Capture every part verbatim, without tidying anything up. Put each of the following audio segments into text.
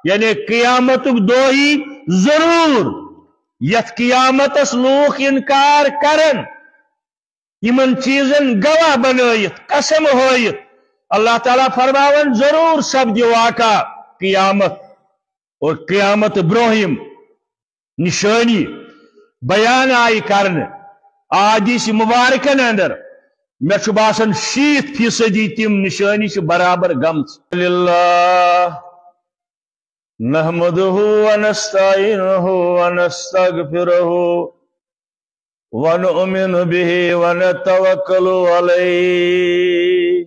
یعنی قیامتُک دۄہ یی ضروٗر، یتھ قیامتس لوٗکھ انکار کرن، یمن چیزن گواہ بنٲیِتھ، قسم ہٲیِتھ۔ اللہ تعالیٰ فرماون، ضروٗر سپدِ واقعہ قیامت اور قیامت برونٛہِم نشٲنی بیان آیہِ کرنہٕ احادیث مبارکن اندر۔ مےٚ چھُ باسان، شیٖتھ فیصدی تِم نشٲنی چھِ برابر گٔمژٕ۔ للہ نحمده ونستعينه ونستغفره ونؤمن به ونتوكل عليه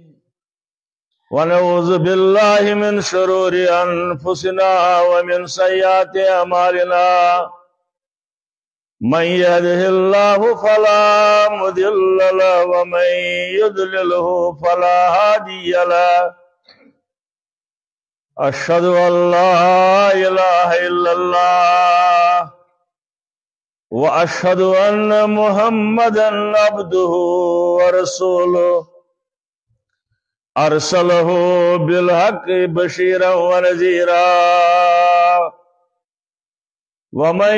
ونعوذ بالله من شرور أنفسنا ومن سيئات أعمالنا. من يهده الله فلا مضل له ومن يضلله فلا هادي له. أشهد أن لا إله إلا الله وأشهد أن محمدا عبده ورسوله. أرسله بالحق بشيرا ونذيرا. ومن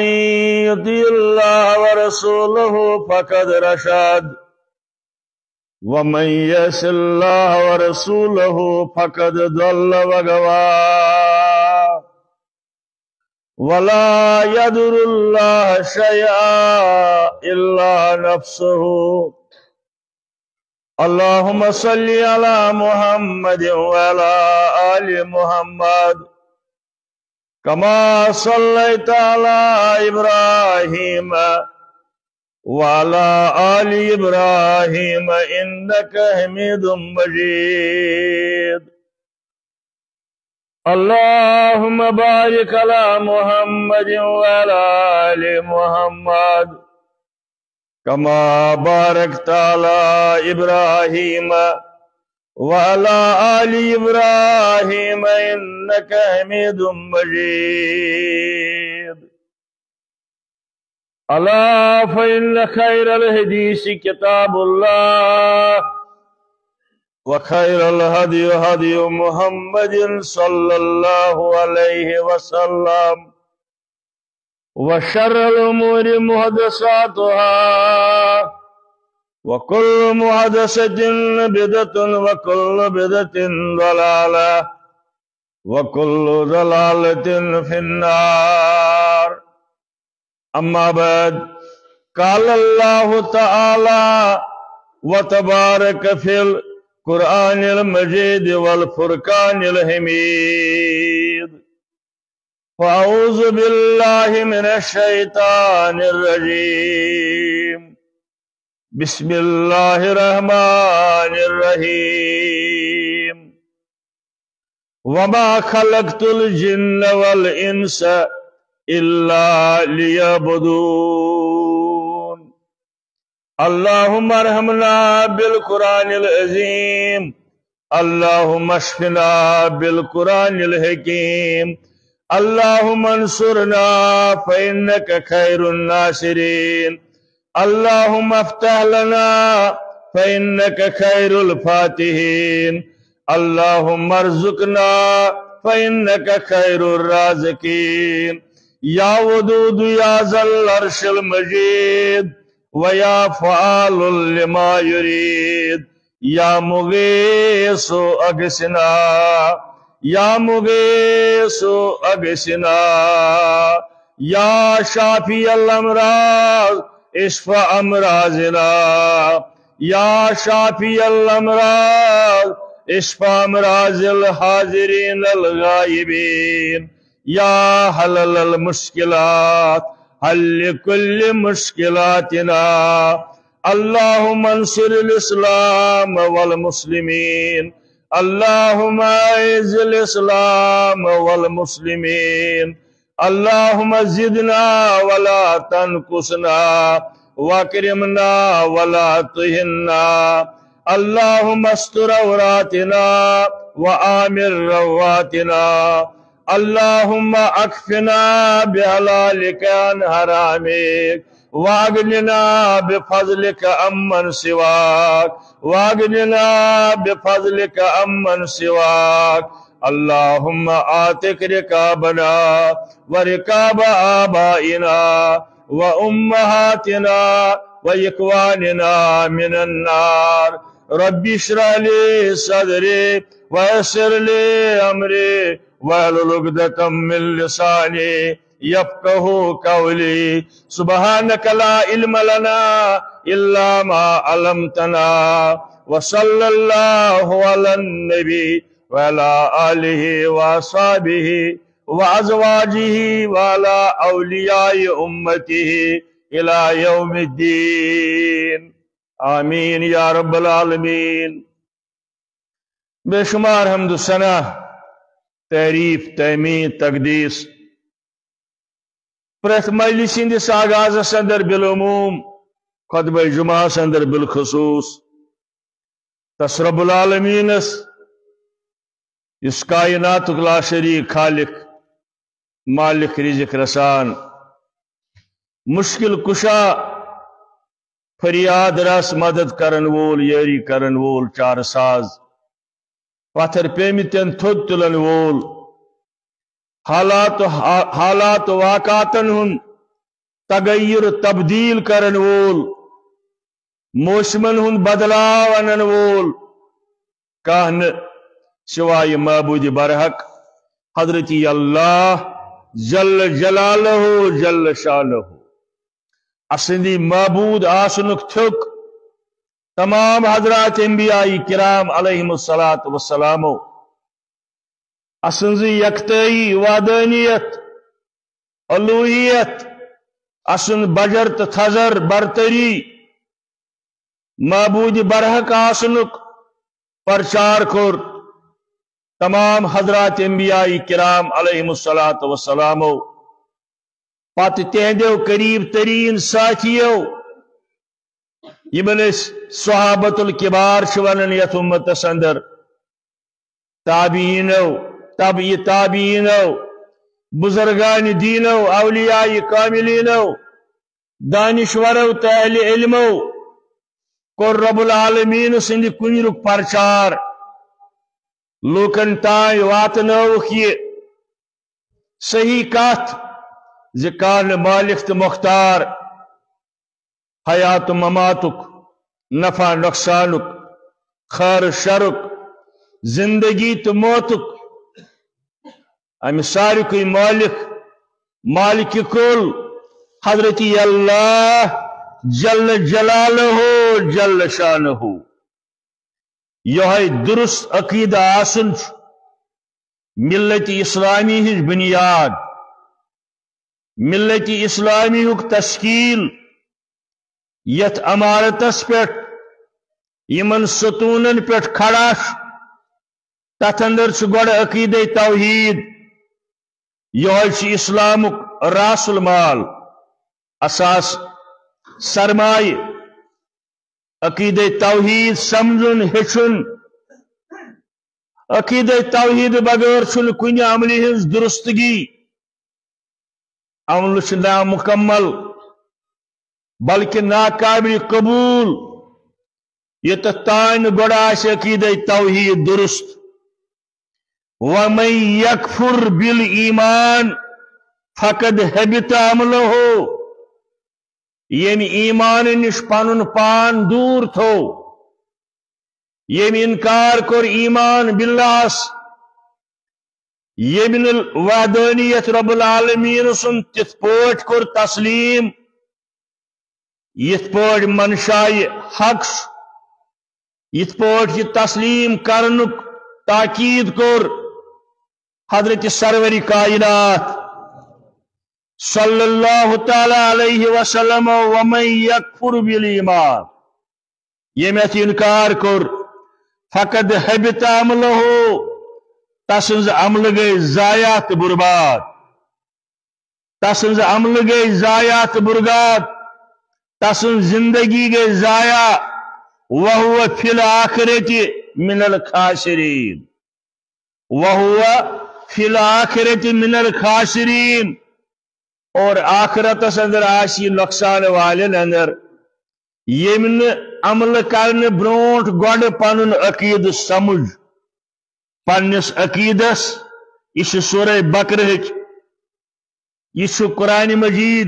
يطع الله ورسوله فقد رشد. ومن يعص الله ورسوله فقد ضل وغوى. ولا يضر الله شيئا إلا نفسه. اللهم صل على محمد وعلى آل محمد كما صليت على إبراهيم وعلى آل إبراهيم إنك حميد مجيد. اللهم بارك على محمد وعلى آل محمد كما باركت على إبراهيم وعلى آل إبراهيم إنك حميد مجيد. ألا فإن خير الحديث كتاب الله، وخير الهدي هدي محمد صلى الله عليه وسلم، وشر الأمور محدثاتها، وكل محدثة بدعة، وكل بدعة ضلالة، وكل ضلالة في النار. أما بعد، قال الله تعالى وتبارك في القرآن المجيد والفرقان الحميد: فأعوذ بالله من الشيطان الرجيم. بسم الله الرحمن الرحيم. وما خلقت الجن والإنس إلا ليعبدون. اللهم ارحمنا بالقرآن العظيم. اللهم اشفنا بالقرآن الحكيم. اللهم انصرنا فإنك خير الناصرين. اللهم افتح لنا فإنك خير الفاتحين. اللهم ارزقنا فإنك خير الرازقين. يا ودود يا ذا العرش المجيد، ويا فعال لما يريد، يا مغيث أغثنا، يا مغيث أغثنا، يا شافي الأمراض اشف أمراضنا، يا شافي الأمراض اشف أمراض الحاضرين الغائبين، يا حلل المشكلات حل كل مشكلاتنا. اللهم انصر الإسلام والمسلمين. اللهم أعز الإسلام والمسلمين. اللهم زدنا ولا تنقصنا، وأكرمنا ولا تهنا. اللهم استر عوراتنا وآمن رواتنا. اللهم أكفنا بحلالك عن حرامك، وأغننا بفضلك عمن سواك، وأغننا بفضلك عمن سواك. اللهم اعتق رقابنا ورقاب آبائنا وأمهاتنا وإخواننا من النار. رب اشرح لي صدري ويسر لي أمري واحلل عقدة من لساني يفقهوا قولي. سبحانك لا علم لنا إلا ما علمتنا. وصلى الله على النبي وعلى آله وأصحابه وأزواجه وعلى أولياء أمته إلى يوم الدين. آمين يا رب العالمين. بے شمار حمد و ثنا، تعریف، تحمید، تقدیس، پرٛٮ۪تھ مجلس ہٕنٛدِس آغازس اندر بالعموم، خطبہ جمعہ اندر بالخصوص، تس رب العالمینس، یُس کائناتُک لا شریک خالق، مالک، رزق رسان، مشکل کشا، فریاد رس، مدد کرن وول، یٲری کرن وول، چارٕ ساز، پتھر پیمتن تھوٚد تُلن وول، حالات، حالات واقعاتن ہُنٛد تغیر، تبدیل کرن وول، موسمن ہُنٛد بدلاو انن وول کانٛہہ نہٕ سوائے معبود برحق حضرت اللہ جل جلالہ جل شانہ۔ اسندی معبود آسنک تھیوٚک تمام حضرات انبیاء کرام علیہم الصلوۃ والسلامو۔ اسنز یکتائی، وحدانیت، الوہیت، اسن بجر تہٕ تھزر برتری، معبود برحق آسنک پرچار کوٚر تمام حضرات انبیاء کرام علیہم الصلوۃ والسلامو۔ پتہٕ تہندیو قریب ترین ساتھیو، یمن أسۍ صحابۃ الکبار چھِ ونان یتھ امتس اندر، تابعینو، تبع تابعینو، بزرگان دینو، اولیاء کاملینو، دانشورو تہٕ اہل علمو کوٚر رب العالمین سٕنٛدِ کُنیُک پرچار۔ لوٗکن تام واتنٲوکھ یہِ صحیح کتھ زِ کانٛہہ نہٕ مالک تہٕ مختار حیات و مماتُک، نفع نقصانُک، خیر شرُک، زندگی تہٕ موتُک، امہِ ساروٕے مالک، مالک کل، حضرت اللہ جل جلالہ جل شانہ۔ یہے درست عقیدہ آسن چھُ ملت اسلامی ہٕنٛز بنیاد۔ ملت اسلامی ہُک تشکیل یتھ عمارتس پٮ۪ٹھ، یمن ستونن پٮ۪ٹھ کھڑا چھُ، تتھ اندر چھُ گۄڈٕ عقیدے توحید۔ یہے چھُ اسلامُک راس المال، اساس، سرمایہ۔ عقیدے توحید سمجھُن، ہیٚچھُن۔ عقیدے توحید بغٲر چھُنہٕ کُنہِ عملہِ ہٕنٛز درستگی۔ عمل چھُ نامکمل، بلکہ ناقابل قبول، یوٚتتھ تام نہٕ گۄڈٕ آسہِ عقیدے توحید درست۔ ومن یکفر بالایمان فقد حبط عملہ۔ ییٚمۍ ایمان نِش پنُن پان دوٗر تھوو، ییٚمۍ انکار کوٚر ایمان باللہس، ییٚمۍ نہٕ وحدانیت رب العالمین سُنٛد تِتھ پٲٹھۍ کوٚر تسلیم، یِتھ پٲٹھۍ منشائے حق چھُ، یِتھ پٲٹھۍ یہِ تسلیم کرنُک تاکید کوٚر حضرت سرور کائنات صلی اللہ تعالی علیہ وسلم، ومن یکفر بالایمان، ییٚمۍ اتھ انکار کوٚر، فقد حبط عملہ، تسٕنٛز عملہٕ گٔے ضایع تہٕ برباد۔ تسٕنٛز عملہٕ گٔے ضایع تہٕ برباد، تسٕنٛز زندگی گٔے ضایع۔ وہو فی الآخرۃ من الخاسرین۔ وہو فی الآخرۃ من الخاسرین۔ اور آخرتس اندر آسہِ یہِ نۄقصان والٮ۪ن اندر، ییٚمۍ نہٕ عملہٕ کرنہٕ برونٛٹھ گۄڈٕ پنُن عقیدٕ سمجھ۔ پننِس عقیدس۔ یہِ چھِ سورہ بقرہٕچ، یہِ چھُ قرآن مجید،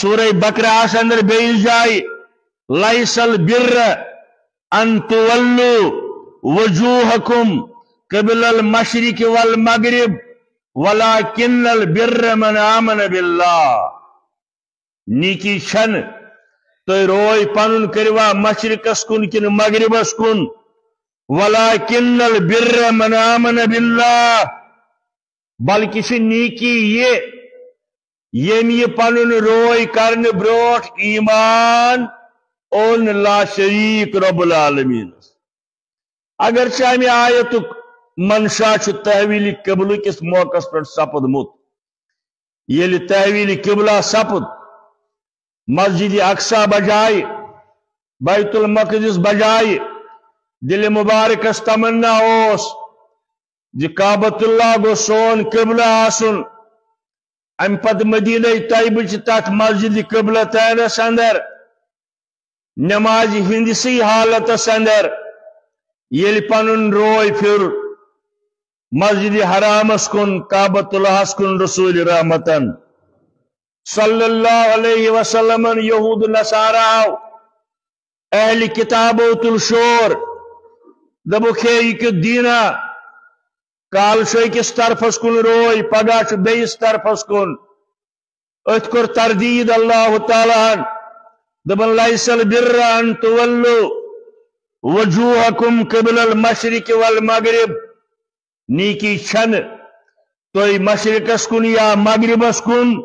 سورہ بقرہس اندر بیٚیِس جایہِ، "لیس البر ان تولوا وجوہکم قبل المشرق والمغرب ولکن البر من آمن باللہ"۔ نیکی چھنہٕ تُہۍ روے پنُن کٔرِوا مشرقس کُن کِنہٕ مغربس کُن، "ولکن البر من آمن باللہ"، بلکہِ چھِ نیکی یہِ، ییٚمۍ یہِ پنُن روے کرنہٕ برونٛٹھ ایمان اوٚن لا شریک رب العالمینس۔ اگرچہ امہِ آیتُک منشا چھُ تحویل قبلہٕ کِس موقعس پٮ۪ٹھ سپدمُت، ییٚلہِ تحویل قبلہ سپُد، مسجد اقصی بجایہِ، بیت المقدس بجایہِ، دل مبارکس تمنا اوس زِ کعبۃ اللہ گوٚژھ سون قبلہٕ آسُن۔ امہِ پتہٕ مدینہ طیبہ چہِ تتھ مسجد قبلتینس اندر نمازِ ہندسٕے حالتس اندر ییٚلہِ پنُن روے پھیُر مسجد حرامس کُن، کعبۃ اللہس کُن، رسول رحمتن صلی اللہ علیہ وسلمن یہود نصارہ آو، اہل کتابو تُل شور، دوٚپُکھ، "ہے، یہِ کیُتھ دیٖنا؟ کالہٕ چھُ أکِس طرفس کُن روے، پگاہ چھُ بیٚیِس طرفس کُن۔" أتھۍ کوٚر تردید اللہ تعالیٰ ہن، دوٚپُن، "لیس البر ان تولوا وجوہکم قبل المشرق والمغرب"، نیکی چھنہٕ تُہۍ مشرقس کُن یا مغربس کُن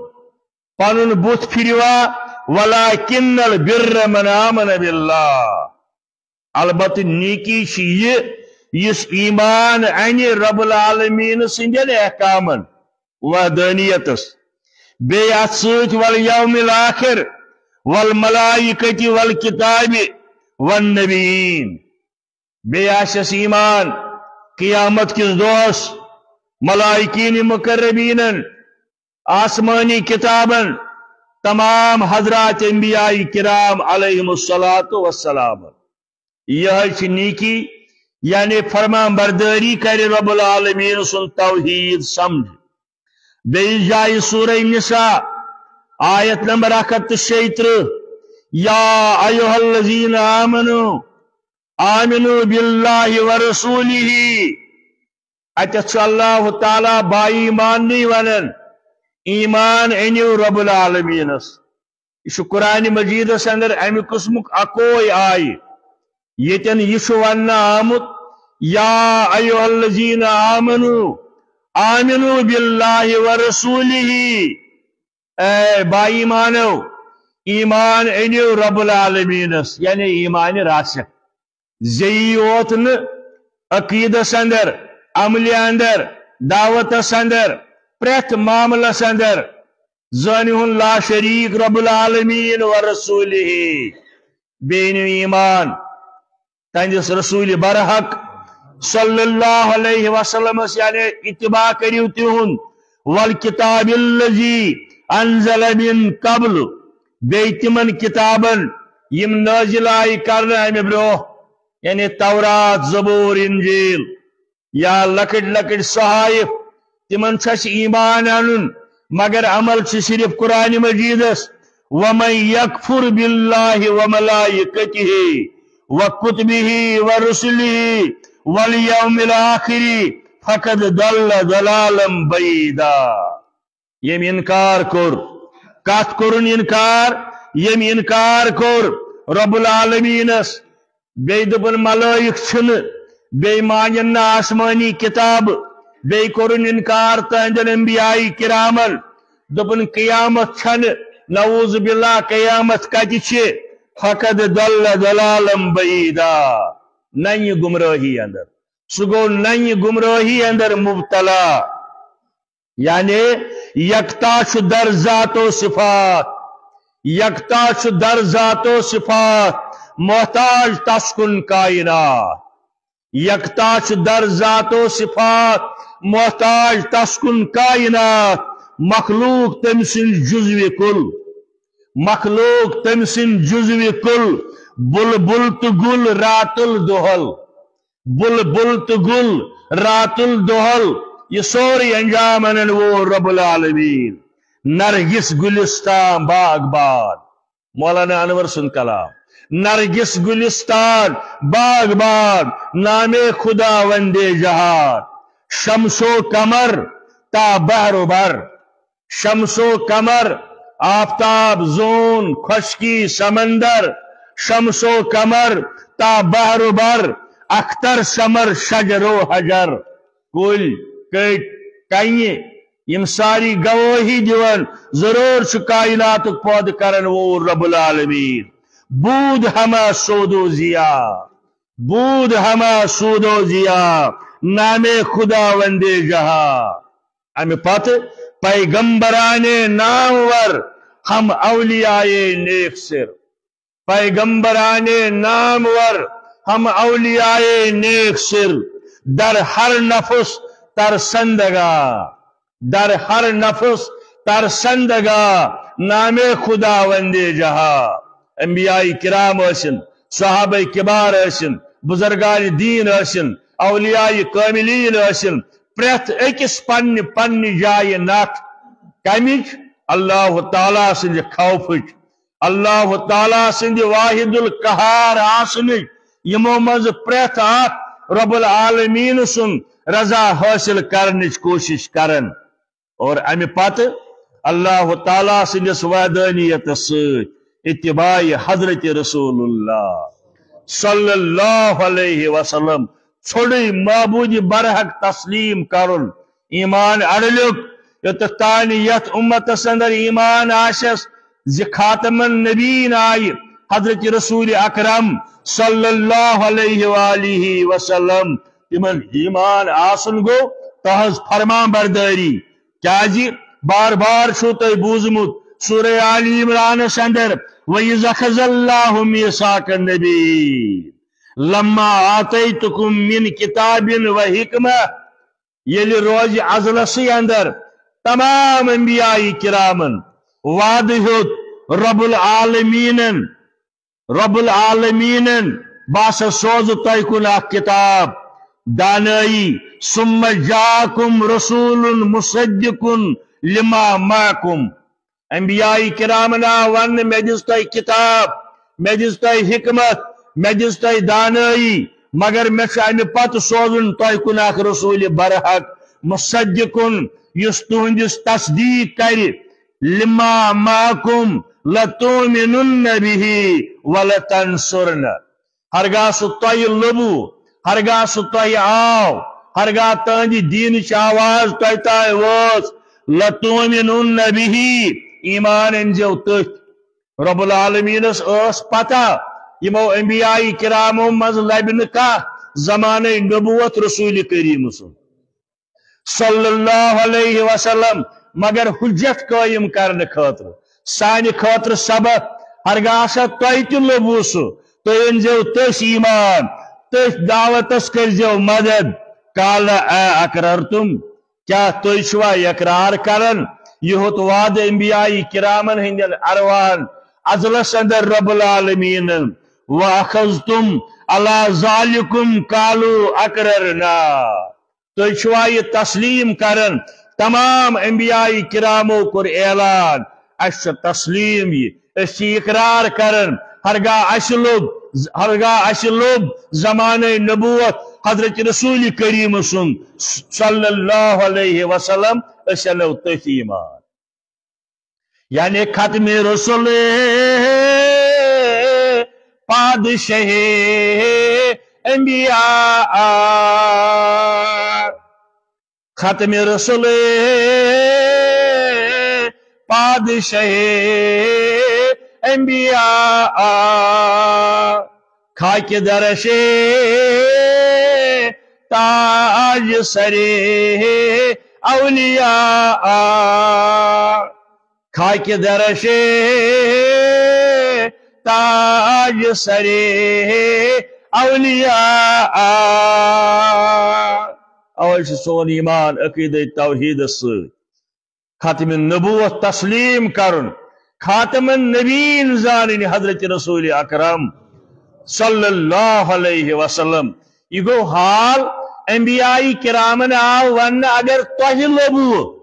پنُن بُتھ پھِرِوا، "ولکن البر من آمن باللہ"۔ البتہ نیکی چھِ یہِ، یُس ایمان انہِ رب العالمین سٕنٛدٮ۪ن احکامن، وحدانیتس، بیٚیہِ اتھ سۭتۍ والیوم الآخر، والملائکۃ والکتاب والنبیین۔ بیٚیہِ آسٮ۪س ایمان قیامت کِس دۄہس، ملائکین مقربینن، آسمانی کتابن، تمام حضرات انبیاء کرام علیہم الصلوۃ والسلام۔ یہے چھِ نیکی، یعنی فرمان برداری کرِ رب العالمین سُنٛد توحید سمجھ۔ بیٚیِس جایہِ سورہ نساء، آیت نمبر اکھ ہتھ تہٕ شیٚیہِ ترٕٛہ، یا ایھا الذین آمنوا آمنوا باللہ ورسولہ۔ اتٮ۪تھ چھُ اللہ تعالیٰ با ایماننٕے ونان، ایمان أنِو رب العالمینس۔ یہِ چھُ قرآن مجیدس اندر امہِ قٕسمُک اکوے آیہِ، ییٚتٮ۪ن یہِ چھُ وننہٕ آمُت، یا ایھا الذین آمنوا آمنوا باللہ ورسولہ۔ اے با ایمانو، ایمان أنِو رب العالمینس، یعنی ایمان راسخ۔ زیی یوت نہٕ، عقیدس اندر، عملہِ اندر، دعوتس اندر، پرٛٮ۪تھ معاملس اندر زٲنِہُن لا شریک رب العالمین و رسولہ۔ بیٚیہِ أنِو ایمان تہنٛدِس رسول برحق صلی اللہ علیہ وسلمس، یعنی اتباع کٔرِو تِہُنٛد، والکتاب الذی انزل من قبل، بیٚیہِ تِمن کتابن یِم نٲزِل آیہِ کرنہٕ امہِ برونٛہہ، یعنی تورات، زبور، انجیل، یا لۄکٕٹۍ لۄکٕٹۍ صحائف، تِمن چھُ اَسہِ ایمان اَنُن، مگر عمل چھُ صرف قرآن مجیدس، "ومن یکفر باللہ وملائکتہ وکتبہ ورسلہ والیوم الآخر فقد ضل ضلالا بعیدا"۔ ییٚمۍ انکار کوٚر، کتھ کوٚرُن انکار؟ ییٚمۍ انکار کوٚر رب العالمینس، بیٚیہِ دوٚپُن ملٲیِک چھِنہٕ، بیٚیہِ مانن نہٕ آسمٲنی کتابہٕ، بیٚیہِ کوٚرُن انکار تہنٛدٮ۪ن انبیاء کرامن، دوٚپُن قیامت چھنہٕ، نعوذ باللہ، قیامت کتہِ چھِ؟ فقد ضل ضلالا بعیدا، ننہِ گمراہی اندر، سُہ گوٚو ننہِ گمراہی اندر مبتلا۔ یعنی یکتا چھُ در ذات و صفات، یکتا چھُ در ذات و صفات، محتاج تس کُن کائنات۔ یکتا چھُ در ذات و صفات، محتاج تس کُن کائنات، مخلوق تٔمۍ سٕنٛدۍ جزوِ کُل، مخلوق تٔمۍ سٕنٛدۍ جزوِ کُل، بلبل تہٕ گُل راتُل دۄہل۔ بلبل تہٕ گُل راتُل دۄہل، یہِ سورُے انجام انن وول رب العالمین۔ نرگس گلستان باغبان، مولانا انور سُنٛد کلام۔ نرگس گلستان باغبان، نام خدا وندے جہان۔ شمس و قمر تا بحر و بر، شمس و قمر، آفتاب، زون، خشکی، سمندر، شمس و قمر تا بحر و بر، اختر، ثمر، شجر و حجر، کُلۍ، کٔٹۍ، کنہِ، یِم ساری گوٲہی دِوان، ضرور چھُ کائناتُک پٲدٕ کرن وول رب العالمین۔ بود ہما سود و ضیا، بود ہما سود و ضیا، نام خدا وندے جہاں۔ امہِ پتہٕ پیغمبران نامور، ہم اولیاء نیک سر۔ پیغمبران نامور، ہم اولیاء نیک سر، در ہر نفس ترسندگاں، در ہر نفس ترسندگاں، نام خدا وندے جہاں۔ انبیاء کرام ٲسِن، صحابہ کبار ٲسِن، بزرگان دین ٲسِن، اولیاء کاملین ٲسِن، پرٛٮ۪تھ أکِس پننہِ پننہِ جایہِ نکھ۔ کمِچ؟ اللہ تعالیٰ سٕنٛدِ خوفٕچ، اللہ تعالیٰ سٕنٛدِ واحد القہار آسنٕچ۔ یِمو منٛز پرٛٮ۪تھ اکھ رب العالمین سُنٛد رضا حٲصِل کرنٕچ کوٗشِش کران۔ اور امہِ پتہٕ اللہ تعالیٰ سٕنٛدِس وحدانیتس سۭتۍ اتباع حضرت رسول اللہ صلی اللہ علیہ وسلم، ژھوٚرُے معبود برحق تسلیم کرُن۔ ایمان اڑلیُک، یوٚتتھ تانۍ یتھ امتس اندر ایمان آسٮ۪س زِ خاتم النبیین آیہِ حضرت رسول اکرم صلی اللہ علیہ وآلہ وسلم، تِمن ایمان آسُن گوٚو تہنٛز فرمان بردٲری۔ کیازِ؟ بار بار چھُو تۄہہِ بوٗزمُت سورہ آل عمرانس اندر، وَإِذْ أَخَذَ اللَّهُ مِيثَاقَ النَّبِيِّينَ لَمَّا آتَيْتُكُم مِّن كِتَابٍ وَحِكْمَةٍ۔ ییٚلہِ روزِ ازلسٕے اندر تمام انبیاء کرامن وعدٕ ہیوٚت رب العالمینن، رب العالمینن، بہٕ ہسا سوزٕ تۄہہِ کُن اکھ کتاب، دانٲیی، ثم جاءکم رسول مصدق لما معکم۔ انبیاء کرامن آو وننہٕ، مےٚ دِژ تۄہہِ کتاب، مےٚ دِژ تۄہہِ حکمت، مےٚ دِژ تۄہہِ دانٲیی، مگر مےٚ چھُ امہِ پتہٕ سوزُن تۄہہِ کُن اکھ رسول برحق، مصدقن، یُس تُہنٛدِس تصدیق کرِ، لما معکم لتؤمنن به ولتنصرنہ۔ ہرگاہ سُہ تۄہہِ لوٚبوُ، ہرگاہ سُہ تۄہہِ آو، ہرگاہ تہنٛدِ دیٖنٕچ آواز تۄہہِ تام وٲژ، لتؤمنن به، ایمان أنزیو تٔتھۍ۔ رب العالمینس ٲس پتہ یِمو انبیاء کرامو منٛز لبہِ نہٕ کانٛہہ زمانہ نبوت رسول کریم سُنٛد صلی اللہ علیہ وسلم، مگر حجت قائم کرنہٕ خٲطرٕ، سانہِ خٲطرٕ سبق۔ ہرگاہ سا تۄہہِ تہِ لوٚبوُ سُہ، تُہۍ أنزیو تٔتھۍ ایمان، تٔتھۍ دعوتس کٔرزیو مدد۔ قال اَأَقْرَرْتُمْ، کیا تُہۍ چھِوا اقرار کران؟ یہِ ہیوٚت وعدٕ انبیاء کرامن ہٕنٛدٮ۪ن ارواحن ازلس اندر رب العالمینن۔ وَأَخَذْتُمْ عَلَى ذَلِكُمْ قَالُوا أَقْرَرْنَا۔ تُہۍ چھِوا یہِ تسلیم کران؟ تمام انبیاء کرامو کوٚر اعلان، اسہِ چھُ تسلیم یہِ، أسۍ چھِ اقرار کران، ہرگاہ اسہِ لوٚب، ہرگاہ اسہِ لوٚب زمانہ نبوت حضرت رسول کریم سُنٛد صلی اللہ علیہ وسلم، أسۍ انو تٔتھۍ ایمان۔ یعنی ختم رسل پادشاہ انبیاء، ختم رسل پادشاہ انبیاء، خاک درش تاج سر اولیاء، خاک درش تاج سر اولیاء۔ اوے چھُ سون ایمان عقیدہ توحیدس سۭتۍ۔ ختم نبوت تسلیم کرُن، خاتم النبیین زانٕنۍ حضرت رسول اکرم صلی اللہ علیہ وسلم۔ یہِ گوٚو حال انبیاء کرامن آو وننہٕ، اگر تۄہہِ لوٚبوٕ،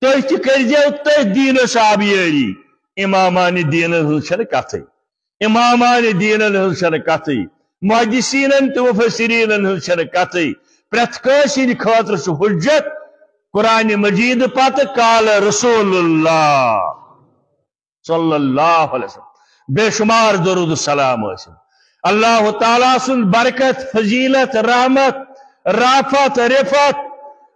تُہۍ تہِ کٔرۍزیو تٔتھۍ دیٖنس آبیٲری۔ امامان دیٖنن ہٕنٛز چھنہٕ کتھٕے، امامان دیٖنن ہٕنٛز چھنہٕ کتھٕے، محدثینن تہٕ مفسرینن ہٕنٛز چھنہٕ کتھٕے۔ پرٛٮ۪تھ کٲنٛسہِ ہٕنٛدِ خٲطرٕ چھُ حجت قرآن مجید پتہٕ قال رسول اللہ صلی اللہ علیہ وسلم۔ بے شمار درود و سلام ٲسِن۔ اللہ تعالیٰ سُنٛد برکت، فضیلت، رحمت، رافت، رفت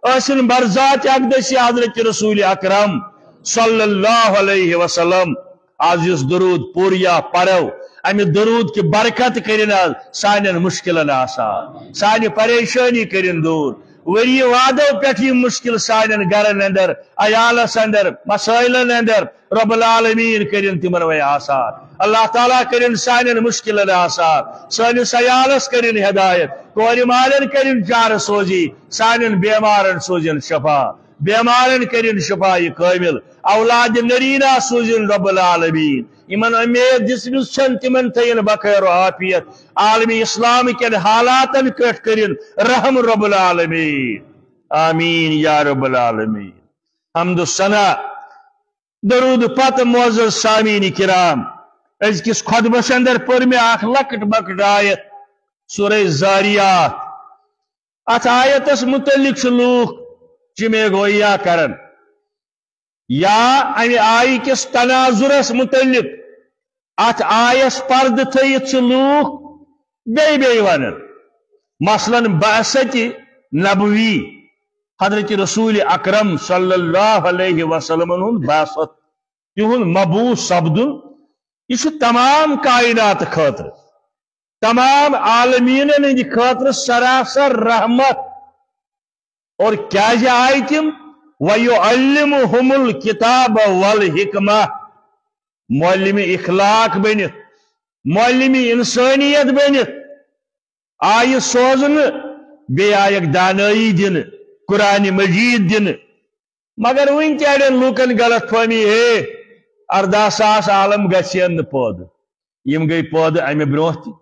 ٲسِن برذات اقدس حضرت رسول اکرم صلی اللہ علیہ وسلم۔ آز یُس درود پوٗرٕ یا پرو، امہِ درود کہِ برکت کٔرِن آز سانٮ۪ن مشکلن آسان، سانہِ پریشٲنی کٔرِن دوٗر۔ ؤری وادو پٮ۪ٹھ یِم مشکل سانٮ۪ن گرن اندر، عیالس اندر، مسائلن اندر، رب العالمین کٔرِن تِمن وۄنۍ آسان۔ اللہ تعالیٰ کٔرِن سانٮ۪ن مشکلن آسان، سٲنِس عیالس کٔرِن ہدایت، کورِ مالٮ۪ن کٔرِن چارٕ سوزی، سانٮ۪ن بیمارن سوزِن شفا، بیمارن کٔرِن شفا کامل، اولاد نرینہ سوزِن رب العالمین۔ یِمن اُمید دِژمٕژ چھن، تِمن تھٲیِن بخیر و عافیت۔ عالم اسلام کٮ۪ن حالاتن پٮ۪ٹھ کٔرِن رحم رب العالمین۔ آمین یا رب العالمین۔ حمد و ثنا، درود پتہٕ معزز سامعین کرام، أزکِس خطبس اندر پٔر مےٚ اکھ لۄکٕٹ مۄکٕٹ آیت، سورہ زاریات۔ اتھ آیتس متعلق چھِ لوٗکھ جمے گویا کران، یا امہِ آیہِ کِس تناظرس متعلق، اتھ آیس پردٕ تھٲیِتھ چھِ لوٗکھ بیٚیہِ بیٚیہِ ونان۔ مثلاً بعثت نبوی، حضرت رسول اکرم صلی اللہ علیہ وسلمن ہُنٛد بعثت، تِہُنٛد مبعوث سپدُن، یہِ چھُ تمام کائنات خٲطرٕ، تمام عالمیٖنن ہٕنٛدِ خٲطرٕ سراسر رحمت۔ اور کیازِ آیہِ تِم؟ وَيُعَلِّمُهُمُ الْكِتَابَ وَالْحِكْمَةَ، معلم اخلاق بٔنِتھ، معلم انسانیت بٔنِتھ آیہِ سوزنہٕ، بیٚیہِ آیَکھ دانٲیی دِنہٕ، قرآن مجید دِنہٕ۔ مگر وٕنۍ تہِ اڑٮ۪ن لوٗکن غلط فہمی، ہے، ارداہ ساس عالم گژھِ ہن نہٕ پٲدٕ۔ یِم گٔے پٲدٕ امہِ برونٛہہ تہِ۔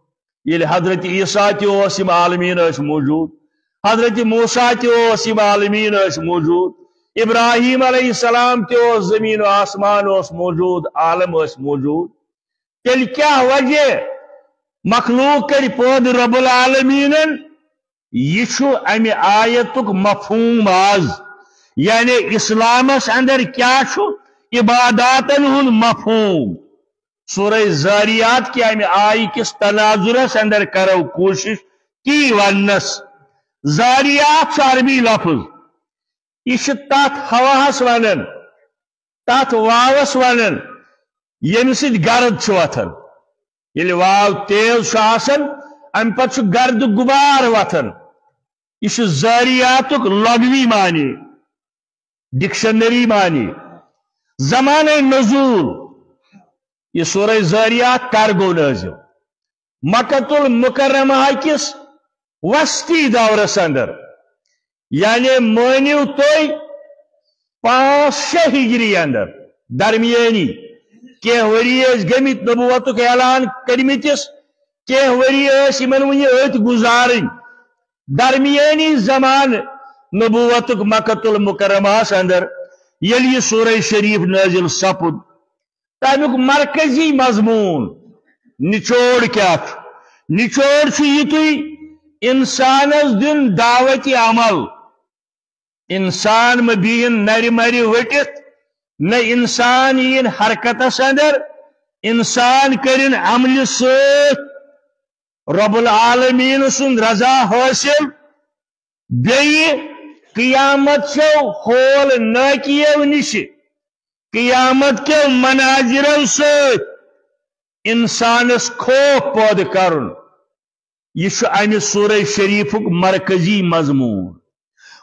ییٚلہِ حضرت عیسیٰ تہِ اوس، یِم عالمیٖن ٲسۍ موجود۔ حضرت موسیٰ تہِ اوس، یِم عالمیٖن ٲسۍ موجود۔ ابراہیم علیہ السلام تہِ اوس، زمین و آسمان اوس موجود، عالم ٲسۍ موجود۔ تیٚلہِ کیٛاہ وجہ؟ مخلوق کَرِ پٲدٕ رب العالمیٖنَن۔ یہِ چھُ اَمہِ آیتُک مفہوم آز، یعنی اسلامس اندر کیٛاہ چھُ عباداتن ہُنٛد مفہوم۔ سورہ زاریات کہِ اَمہِ آیہِ کِس تناظرس اندر کرو کوٗشش تی وننس۔ زاریات چھُ عربی لفظ، یہِ چھُ تتھ ہواہس ونان، تتھ واوس ونان، ییٚمہِ سۭتۍ گرد چھُ وۄتھان۔ ییٚلہِ واو تیز چھُ آسان، امہِ پتہٕ چھُ گرد غبار وۄتھان۔ یہِ چھُ زاریاتُک لغوی معنی، ڈکشنری معنی۔ زمانہ نزول، یہِ سورہ زاریات کر گوٚو نٲزِل؟ مکۃ المکرمہ کِس وسطی دورس اندر، یعنی مٲنِو تُہۍ پانٛژھ شےٚ ہجری اندر، درمیٲنی۔ کینٛہہ ؤری ٲسۍ گٔمٕتۍ نبوتُک اعلان کٔرمٕتِس، کینٛہہ ؤری ٲسۍ یِمن وُنہِ أتھۍ گُزارٕنۍ۔ درمیٲنی زمانہٕ نبوتُک مکۃ المکرمہس اندر ییٚلہِ یہِ سورہ شریف نٲزِل سپُد، تمیُک مرکزی مضمون، نچوڑ کیٛاہ چھُ؟ نچوڑ چھُ یِتُے، انسانس دیُن دعوت عمل۔ انسان مہ بِہِن نرِ مرِ ؤٹِتھ، نہ انسان یِن حرکتس اندر، انسان کٔرِن عملہِ سۭتۍ رب العالمین سُنٛد رضا حٲصِل۔ بیٚیہِ قیامت چو ہول نٲکِیو نِشہِ، قیامت کیو مناظرو سۭتۍ انسانس خوف پٲدٕ کرُن۔ یہِ چھُ امہِ سورہ شریفُک مرکزی مضمون۔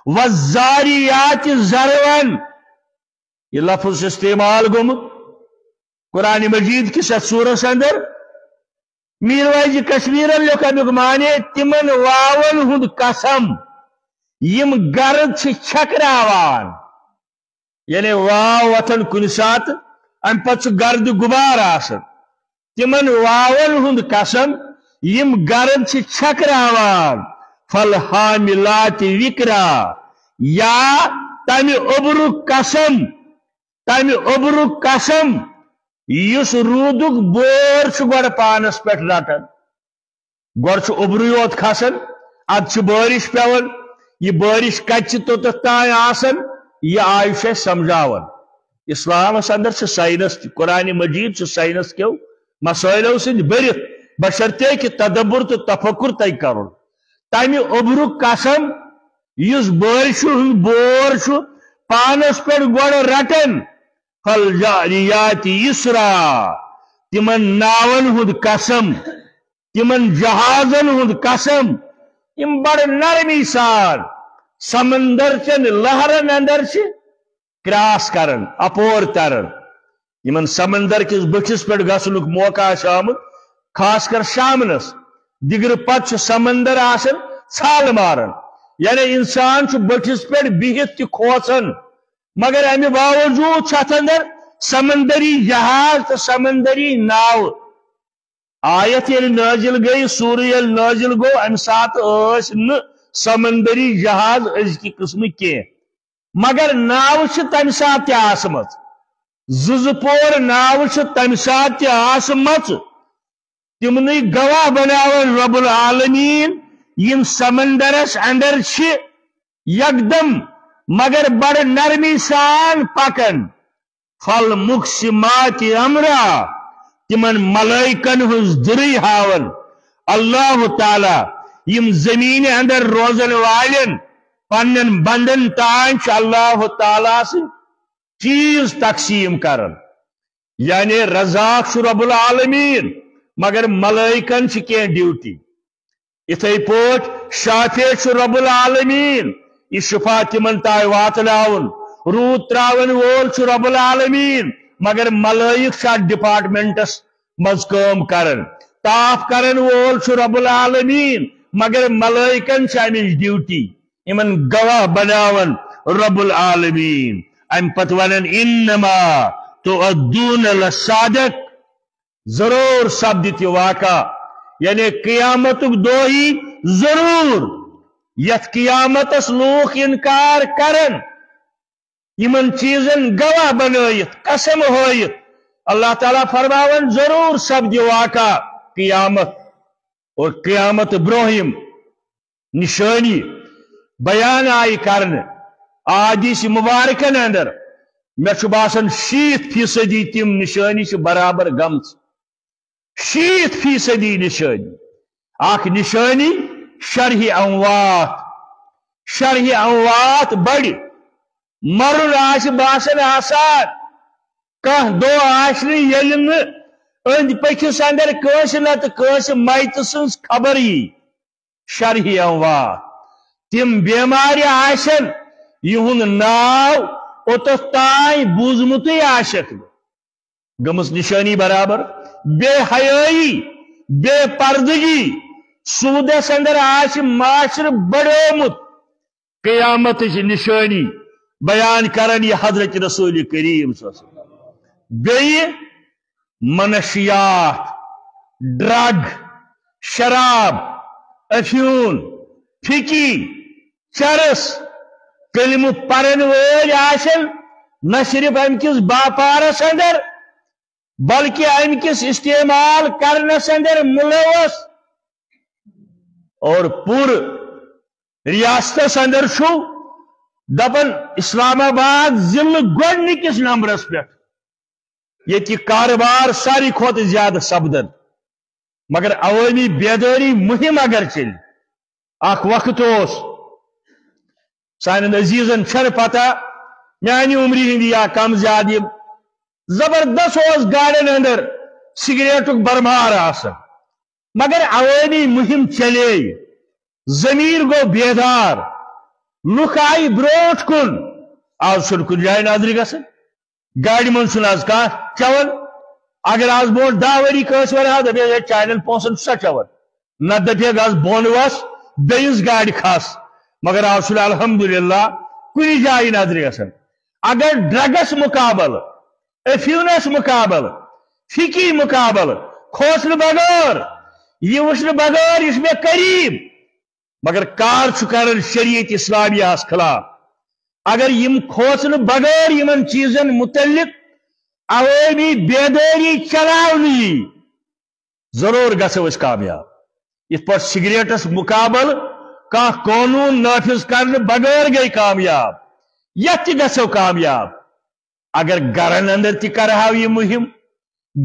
والذاریات ذرون، یہِ لفظ چھُ استعمال گوٚمُت قرآن مجید کِس یتھ سورس اندر۔ میٖر واعظ کشمیرن لیوٚکھ امیُک معنی، تِمن واون ہُنٛد قسم، یِم گرد چھِ چھکراوان۔ یعنی واو وۄتھان کُنہِ ساتہٕ، امہِ پتہٕ چھُ گرد غبار آسان۔ تِمن واون ہُنٛد قسم، یِم گرد چھِ چھکراوان۔ فالحاملات وقرا، یا تمہِ اوٚبرُک قسم، تمہِ اوٚبرُک قسم یُس روٗدُک بور چھُ گۄڈٕ پانس پٮ۪ٹھ رٹان۔ گۄڈٕ چھُ اوٚبرُے یوت کھسان، ادٕ چھِ بٲرِش پٮ۪وان۔ یہِ بٲرِش کتہِ چھِ توٚتتھ تام آسان، یہِ آیہِ چھُ اَسہِ سمجھاوان۔ اسلامس اندر چھِ ساینس تہِ، قرآن مجید چھُ ساینس کیو مسٲیلو سۭتۍ بٔرِتھ، بشرطیکہِ تدبر تہٕ تفکر تۄہہِ کرُن۔ تمہِ اوٚبرُک قسم یُس بٲرِشہِ ہُنٛد بور چھُ پانس پٮ۪ٹھ گۄڈٕ رٹان، فالجاریات یسرا، تِمن ناون ہُنٛد قسم، تِمن جہازن ہُنٛد قسم، یِم بڑٕ نرمی سان سمندر چٮ۪ن لہرن اندر چھِ کراس کران، اپور تران۔ یِمن سمندر کِس بٔٹھِس پٮ۪ٹھ گژھنُک موقع آسہِ آمُت، خاص کر شامنس، دِگرٕ پتہٕ چھُ سمندر آسان ژھال ماران، یعنی انسان چھُ بٔٹھِس پٮ۪ٹھ بِہِتھ تہِ کھوژان، مگر امہِ باوجود چھُ اتھ اندر سمندری جہاز تہٕ سمندری ناوٕ۔ آیت ییٚلہِ نٲزِل گٔے، سورہ ییٚلہِ نٲزِل گوٚو، امہِ ساتہٕ ٲسۍ نہٕ سمندری جہاز أزکہِ قٕسمٕکۍ کینٛہہ، مگر ناوٕ چھِ تمہِ ساتہٕ تہِ آسمژ۔ زٕ زٕ پور ناوٕ چھِ تمہِ ساتہٕ تہِ آسمژ۔ تِمنٕے گواہ بناوان رب العالمین، یِم سمندرس اندر چھِ یکدم مگر بڑٕ نرمی سان پکان۔ فالمقسمات امرا، تِمن ملائکن ہٕنٛز دٕرٕے ہاوان اللہ تعالیٰ۔ یِم زمینہِ اندر روزن والٮ۪ن پننٮ۪ن بندن تام چھُ اللہ تعالیٰ سٕنٛدۍ چیٖز تقسیٖم کران۔ یعنی رزاق چھُ رب العالمین، مگر ملائکن چھِ کینٛہہ ڈیوٹی۔ یِتھے پٲٹھۍ شافع چھُ رب العالمین، یہِ شفا تِمن تام واتناوُن۔ روٗد تراون وول چھُ رب العالمین، مگر ملائک چھِ اتھ ڈپارٹمنٹس منٛز کٲم کران۔ تاپھ کرن وول چھُ رب العالمین، مگر ملائکن چھِ امِچ ڈیوٹی۔ یِمن گواہ بناون رب العالمین۔ امہِ پتہٕ ونن، انما توعدون لصادق، ضرور سپدِ تہِ واقعہ، یعنی قیامتُک دۄہ یی ضرور، یتھ قیامتس لوٗکھ انکار کرن، یِمن چیٖزن گواہ بنٲیِتھ، قسم ہٲیِتھ، اللہ تعالیٰ فرماوان، ضرور سپدِ واقعہ قیامت۔ اور قیامت برونٛہہ یِم نشٲنی بیان آیہِ کرنہٕ احادیث مبارکن اندر، مےٚ چھُ باسان شیٖتھ فیصدی تِم نشٲنی چھِ برابر گٔمژٕ۔ شیٖتھ فیصدی نشٲنی۔ اکھ نشٲنی شرح اموات، شرح اموات بڑِ، مرُن آسہِ باسان آسان۔ کانٛہہ دۄہ آسہِ نہٕ ییٚلہِ نہٕ أنٛدۍ پٔکِس اندر کٲنٛسہِ نتہٕ کٲنٛسہِ میتہٕ سٕنٛز خبر یی۔ شرح اموات۔ تِم بیمارِ آسن، یِہُنٛد ناو اوٚتتھ تام بوٗزمُتٕے آسٮ۪کھ نہٕ۔ گٔمٕژ نشٲنی برابر۔ بے حیٲیی، بے پردگی، سوٗدس اندر آسہِ معاشرٕ بڑیومُت۔ قیامتٕچ نشٲنی بیان کران یہِ حضرت رسول کریم صلی اللہ علیہ وسلم۔ بیٚیہِ منشیات، ڈرگ، شراب، افیون، پھکی، چرس، کلمہٕ پرن وٲلۍ آسن نہ صرف امہِ کِس باپارس اندر، بلکہ امہِ کِس استعمال کرنس اندر ملوث۔ اور پوٗرٕ ریاستس اندر چھُ دپان اسلام آباد ضلعہٕ گۄڈٕنِکِس نمبرس پٮ۪ٹھ، ییٚتہِ یہِ کارٕبار ساروی کھۄتہٕ زیادٕ سپدان۔ مگر عوٲمی بیدٲری مُہِم اگر چلہِ، اکھ وقت اوس، سانٮ۪ن عزیزن چھنہٕ پتہ، میانہِ عمرِ ہٕنٛدۍ یا کم زیادٕ، یِم زبردست اوس گاڑٮ۪ن اندر سگریٹُک برمار آسان، مگر عوٲمی مُہِم چلے، ضمیٖر گوٚو بیدار، لُکھ آیہِ برونٛٹھ کُن۔ آز چھُنہٕ کُنہِ جایہِ نظرِ گژھان۔ گاڑِ منٛز چھُنہٕ آز کانٛہہ چٮ۪وان۔ اگر آز برونٛٹھ دَہ ؤری کٲنٛسہِ وَنہِ ہا، دَپہِ ہے، چانٮ۪ن پونٛسَن چھُ سا چٮ۪وان؟ نَتہٕ دَپہِ ہے، گژھ بۄن وَس، بیٚیِس گاڑِ کھَس۔ مگر آز چھُنہٕ الحمدللہ کُنہِ جایہِ نظرِ گژھان۔ اگر ڈرگس مُقابلہٕ، افیونس مُقابلہٕ، فِکی مُقابلہٕ، کھوژنہٕ بغٲر، یہِ وٕچھنہٕ بغٲر، یہِ چھُ مےٚ قریٖب، مگر کار چھُ کران شریعت اسلامیہ ہس خلاف۔ اگر یِم کھوژنہٕ بغٲر یِمن چیٖزن متعلق عوٲمی بیدٲری چلاونہٕ یی، ضروٗر گژھو أسۍ کامیاب۔ یِتھ پٲٹھۍ سگریٹس مقابل کانٛہہ قونوٗن نافذ کرنہٕ بغٲر گٔے کامیاب، یتھ تہِ گژھو کامیاب۔ اگر گرن اندر تہِ کرہاو یہِ مُہِم،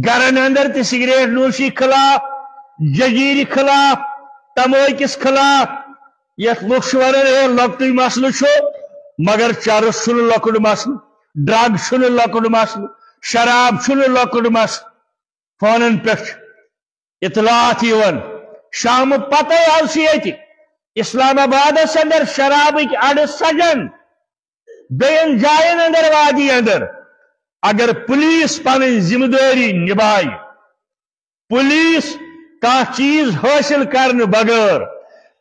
گرن اندر تہِ سگریٹ نوشی خلاف، ججیرِ خلاف، تمٲکِس خلاف، یتھ لُکھ چھِ ونان، ہے، لۄکٹُے مسلہٕ چھُ، مگر چرس چھُنہٕ لۄکُٹ مسلہٕ، ڈرگ چھُنہٕ لۄکُٹ مسلہٕ، شراب چھُنہٕ لۄکُٹ مسلہٕ۔ فونن پٮ۪ٹھ چھُ اطلاعات یِوان، شامہٕ پتے آو سُہ ییٚتہِ اسلام آبادس اندر شرابٕکۍ اڈٕ سجن، بیٚین جاین اندر، وادی اندر۔ اگر پولیس پنٕنۍ ذمہ دٲری نبھایہِ، پولیس کانٛہہ چیٖز حٲصِل کرنہٕ بغٲر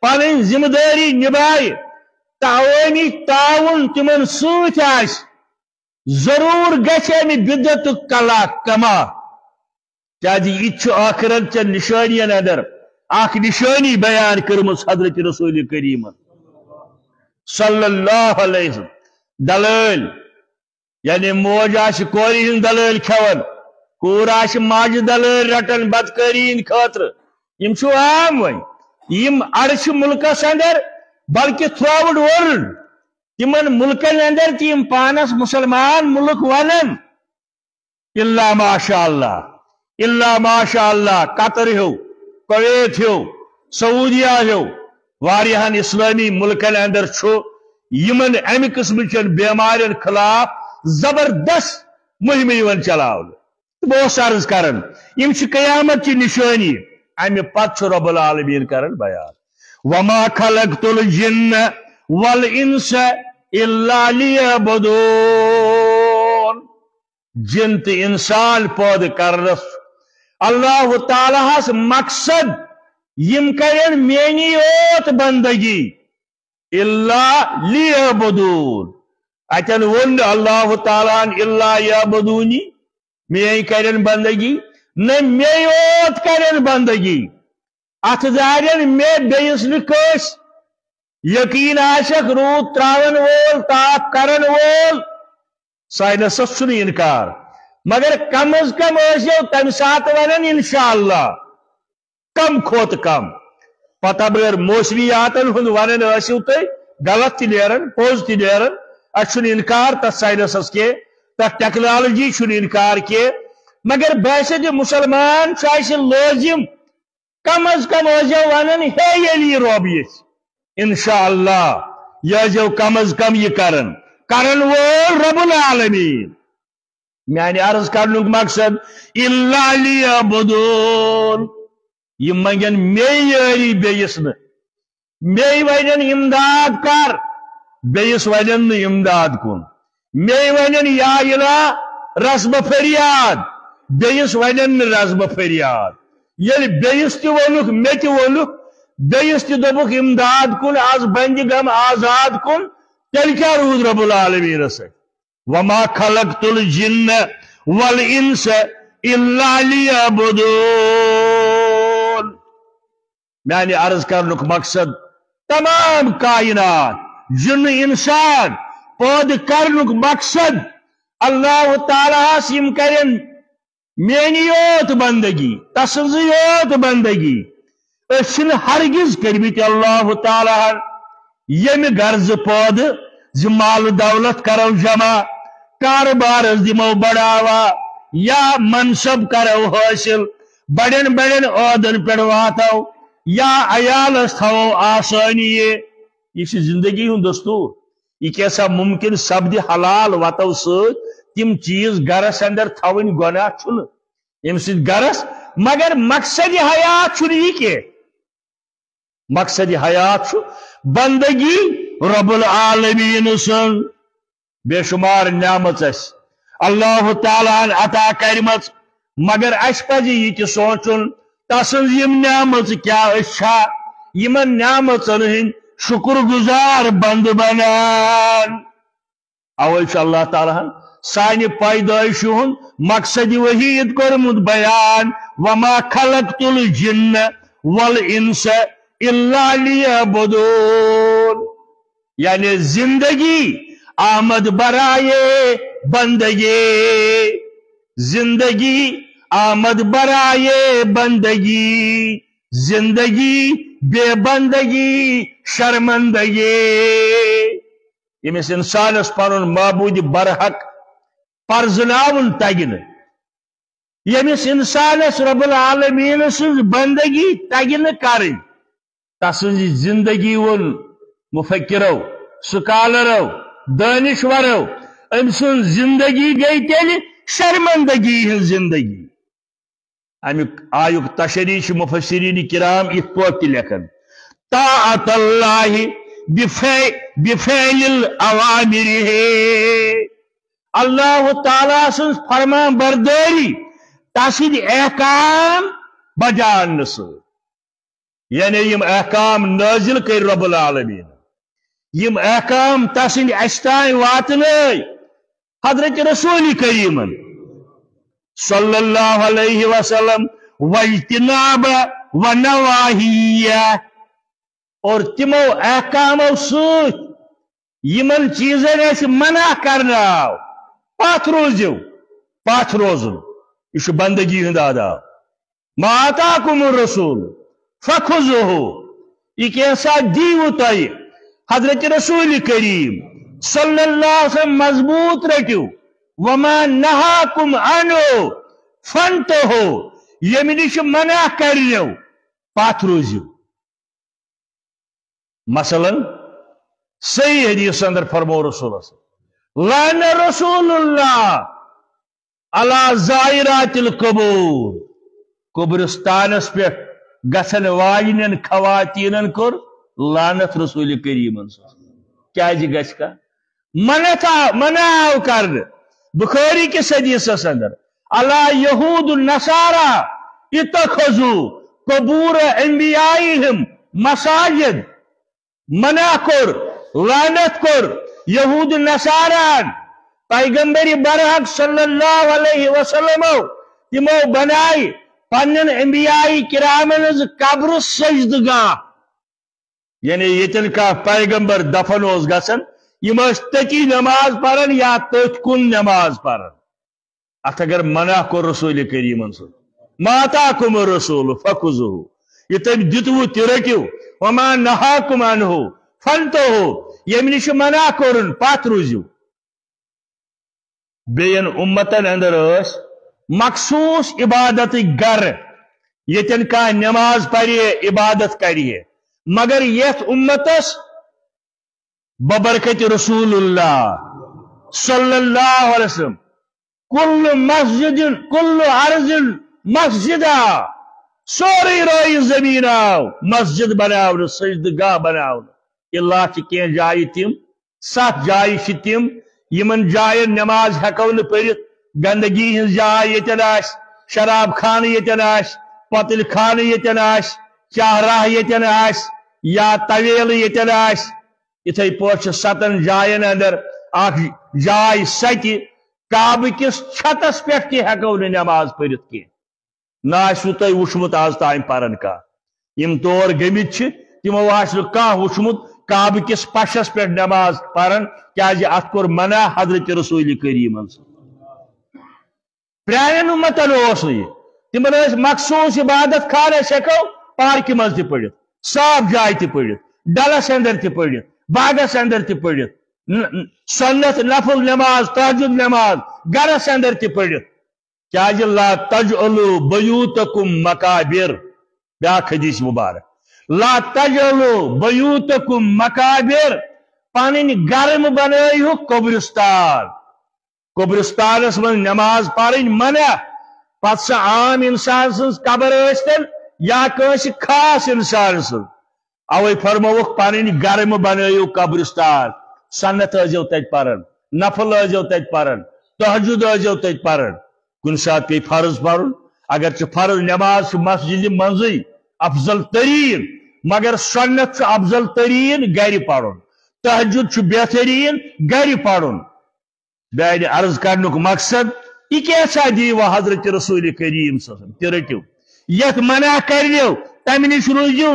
پنٕنۍ ذمہ دٲری نبھایہِ تہٕ عوٲمی تعاوُن تِمن سۭتۍ آسہِ، ضروٗر گژھِ امہِ بدعتُک کلا کما۔ کیازِ یہِ تہِ چھُ ٲخرت چٮ۪ن نشٲنین اندر اکھ نشٲنی بیان کٔرمٕژ حضرت رسول کریمن صلی اللہ علیہ وسلم۔ دلٲلۍ، یعنی موج آسہِ کورِ ہٕنٛز دلٲلۍ کھٮ۪وان، کوٗر آسہِ ماجہِ دلٲلۍ رٹان بدکٲری ہٕنٛدِ خٲطرٕ۔ یِم چھِ عام وۄنۍ۔ یِم اڑٕ چھِ مُلکس اندر، بلکہِ throughout world، تِمن مُلکن اندر تہِ یِم پانس مُسلمان مُلک ونان، الا ماشاء اللہ، الا ماشاء اللہ، قطر ہیو، کویت ہیو، سعودیہ ہیو، واریاہن اسلٲمی مُلکن اندر چھُ یِمن امہِ قٕسمہٕ چٮ۪ن بیمارٮ۪ن خلاف زبردست مُہِمہٕ یِوان چلاونہٕ۔ تہٕ بہٕ اوسُس عرض کران، یِم چھِ قیامت چہِ نشٲنی۔ امہِ پتہٕ چھُ رب العالمین کران بیان، وما خلقت الجن والانس الا لیعبدون۔ جن تہٕ انسان پٲدٕ کرنس اللہ تعالیٰ ہس مقصد، یِم کرن میٲنی یوت بندگی، الا لیعبدون۔ اتٮ۪ن ووٚن نہٕ اللہ تعالیٰ ہن الا یعبدونی، میٲنۍ کرن بندگی، نہ مے یوت کرن بندگی۔ اتھ دارن مے بیٚیِس نہٕ کٲنٛسہِ۔ یقین آسٮ۪کھ روٗد تراون وول، تاپھ کرن وول، ساینسس چھُنہٕ انکار، مگر کم از کم ٲسۍزیو تمہِ ساتہٕ ونان انشاءاللہ، کم کھۄتہٕ کم۔ پتہٕ بغٲر موسمیاتن ہُنٛد ونان ٲسِو تُہۍ، غلط تہِ نیران، پوٚز تہِ نیران، اسہِ چھُنہٕ انکار تتھ ساینسس کینٛہہ، تتھ ٹیکنالوجی چھُنہٕ انکار کینٛہہ، مگر بحیثیت مسلمان چھُ اسہِ لٲزم کم از کم ٲسۍزیو ونان، ہے ییٚلہِ یہِ رۄب یژھِ، انشاءاللہ، یہِ ٲسۍزیو کم از کم یہِ کران، کرن وول رب العالمین۔ میانہِ عرض کرنُک مقصد، الا لیعبدون، یِم منگن مے یٲری بیٚیِس نہٕ۔ مے ونن امداد کر، بیٚیِس ونن نہٕ امداد کُن۔ مے ونن یا الہ، رس بہٕ فریاد، بیٚیِس ونن نہٕ رس بہٕ فریاد۔ ییٚلہِ بیٚیِس تہِ ووٚنُکھ، مےٚ تہِ ووٚنُکھ، بیٚیِس تہِ دوٚپُکھ امداد کُن، از بندِ غم آزاد کُن، تیٚلہِ کیٛاہ روٗد رب العالمینس سۭتۍ؟ وما خلقت الجن والانس الا لیعبدون۔ میانہِ عرض کرنُک مقصد، تمام کائنات، جن انسان پٲدٕ کرنُک مقصد، اللہ تعالیٰ ہس یِم کرن میٲنی یوت بندگی، تسٕنزٕے یوت بندگی۔ أسۍ چھِنہٕ ہرگز کٔرمٕتۍ اللہ تعالیٰ ہن ییٚمہِ غرضہٕ پٲدٕ زِ مال دولت کرو جمع، کاربارس دِمو بڑاوا، یا منصب کرو حٲصِل، بڑٮ۪ن بڑٮ۪ن عہدن پٮ۪ٹھ واتو، یا عیالس تھاوو آسٲنی۔ یہِ چھِ زندگی ہُنٛد دستور۔ یہِ کیٛاہ سا ممکن سپدِ حلال وتو سۭتۍ تِم چیٖز گرس اندر تھاوٕنۍ؟ گۄناہ چھُنہٕ ییٚمہِ سۭتۍ گرس، مگر مقصد حیات چھُنہٕ یہِ کینٛہہ۔ مقصد حیات چھُ بندگی رب العالمین سٕنٛز۔ بے شمار نعمت اَسہِ اللہ تعالیٰ ہن عطا کرِمژ، مگر اَسہِ پزِ یہِ تہِ سونٛچُن، تسٕنٛز یِم نعمژ کیٛاہ أسۍ چھا یِمن نعمژن ہٕنٛدۍ شُکر گُزار بندٕ بنان؟ اوے چھُ اللہ تعالیٰ ہن سانہِ پیدٲیشہِ ہُنٛد مقصد وحید کوٚرمُت بیان، وما خلقت الجن والانس إلا ليعبدون، یعنی زندگی آمد برای بندگی، زندگی آمد برای بندگی، زندگی بے بندگی شرمندگی۔ ییٚمِس اِنسانَس پَنُن معبوٗدِ برحق پرزناوُن تَگہِ نہٕ، ییٚمِس اِنسانَس رب العالمیٖن سٕنٛز بندگی تَگہِ نہٕ کَرٕنۍ، تسٕنٛز زندگی ووٚن مفکرو، سکالرو، دٲنِشورو، أمۍ سٕنٛز زندگی گٔے تیٚلہِ شرمندگی ہٕنٛز زندگی۔ اَمیُک آیُک تشریح چھِ مفسرین کرام یِتھ پٲٹھۍ تہِ لیکھان، طاعت اللہ بفع-، بفعل الأوامر، اللہ تعالیٰ سٕنٛز فرمان بردٲری، تسٕنٛدۍ احکام بجا اننہٕ سۭتۍ۔ یعنی یِم احکام نٲزِل کٔرۍ رب العالمیٖن، یِم احکام تسٕنٛدۍ اَسہِ تام واتنٲے حضرت رسول کریٖمن صلی اللہ علیہ وسلم، واجتناب و نواہی، اور تِمو احکامو سۭتۍ یِمن چیٖزن اَسہِ منع کرنہٕ آو، پتھ روٗزِو، پتھ روزُن، یہِ چھُ بندگی ہُنٛد آداب۔ ما آتاکم الرسول فخذوه، یہِ کینٛہہ سا دیٖوٕ تۄہہِ حضرت رسول کریم صلی اللہ علیہ وسلم مضبوٗط رٔٹِو، وما نہاکم عنہ فانتہو، ییٚمہِ نِش منع کرنو پتھ روٗزِو۔ مثلاً، صحیح حدیث اندر فرمو رسول اللہ، لعن رسول اللہ علی زائرات القبور، قبرستانس پہ گژھن واجنین خواتینن کور لعنت رسول کریمن۔ کیازِ گژھِ کا؟ منع تھا-، منع آو کرنہٕ بخاری کِس حدیثس اندر، الا یہود النصارى اتخذوا قبور انبیائهم مساجد۔ منع کوٚر، لعنت کوٚر یہود نصاراہن پیغمبر برحق صلی اللہ علیہ وسلمو، تِمو بنایہِ پننٮ۪ن انبیاء کرامن ہٕنٛز قبرٕ سجدٕ گاہ۔ یعنی ییٚتٮ۪ن کانٛہہ پیغمبر دفن اوس گژھان، یِم ٲسۍ تٔتی نماز پران یا تٔتھۍ کُن نماز پران۔ اتھ اگر منع کوٚر رسول کریمن صلی، ما آتاکم الرسول فخذوه، یہِ تٔمۍ دیُتوٕ تہِ رٔٹِو، وما نہاکم عنہ فانتہو، ییٚمہِ نِش منع کوٚرُن پتھ روٗزِو۔ بیٚین اُمتن اندر ٲسۍ مخصوٗص عبادتٕکۍ گرٕ، ییٚتٮ۪ن کانٛہہ نماز پرِ ہے، عبادت کرِ ہے، مگر یتھ اُمتس ببرکت رسول اللہ صلی اللہ علیہ وسلم کل مسجد، کل ارض مسجدہ، سورُے رٲیہِ زٔمیٖن آو مسجد بناونہٕ، سجدٕ گاہ بناونہٕ۔ اللہ چھِ کینٛہہ جایہِ تِم، ستھ جایہِ چھِ تِم، یِمن جاین نماز ہٮ۪کو نہٕ پٔرِتھ، گندگی ہٕنٛز جاے ییٚتٮ۪ن آسہِ، شراب خانہٕ ییٚتٮ۪ن آسہِ، پۄتٕلۍ خانہٕ ییٚتٮ۪ن آسہِ، چاہ راہ ییٚتٮ۪ن آسہِ، یا طویلہٕ ییٚتٮ۪ن آسہِ۔ یِتھے پٲٹھۍ چھِ ستن جاین اندر اکھ جاے، سۄ تہِ کعبہٕ کِس چھتس پٮ۪ٹھ تہِ ہٮ۪کو نہٕ نماز پٔرِتھ کینٛہہ۔ نہ آسِوٕ تۄہہِ وُچھمُت آز تام پران کانٛہہ۔ یِم تور گٔمٕتۍ چھِ، تِمو آسہِ نہٕ کانٛہہ وُچھمُت کعبہٕ کِس پشس پٮ۪ٹھ نماز پران، کیازِ اتھ کوٚر منع حضرت رسول کریمن۔ پرانٮ۪ن اُمتن اوس نہٕ یہِ۔ تِمن ٲسۍ مخصوٗص عبادت خانہٕ، أسۍ ہٮ۪کو پارکہِ منٛز تہِ پٔرِتھ، صاف جایہِ تہِ پٔرِتھ، ڈلس اندر تہِ پٔرِتھ، باغس اندر تہِ پٔرِتھ، ن-، ن-، سنت نفل نماز، تہجد نماز گرس اندر تہِ پٔرِتھ۔ کیازِ لا تجعلوا بیوتکم مقابر، بیاکھ حدیث مبارک، لا تجعلوا بیوتکم مقابر، پنٕنۍ گرٕ مہٕ بنٲیِو قبرستان۔ قبرستانس منٛز نماز پرٕنۍ منع، پتہٕ سۄ عام انسان سٕنٛز قبر ٲسۍتن یا کٲنٛسہِ خاص انسان سٕنٛز۔ اوے فرمووُکھ، پنٕنۍ گرٕ مہٕ بنٲیِو قبرستان، سنت ٲسۍزیو تتہِ پران، نفل ٲسۍزیو تتہِ پران، تہجد ٲسۍزیو تتہِ پران۔ کُنہِ ساتہٕ پیٚیہِ فرض پرُن، اگرچہِ فرض نماز چھِ مسجدِ منٛزٕے افضل تریٖن، مگر سنت چھُ افضل تریٖن گرِ پرُن، تہجد چھُ بہتریٖن گرِ پرُن۔ میانہِ عرض کرنُک مقصد، یہِ کیٛاہ سا دِیِو حضرت رسول کریم صلی اللہ علیہ وسلم؟ تہِ رٔٹِو۔ یتھ منع کرنو، تمہِ نِش روٗزِو،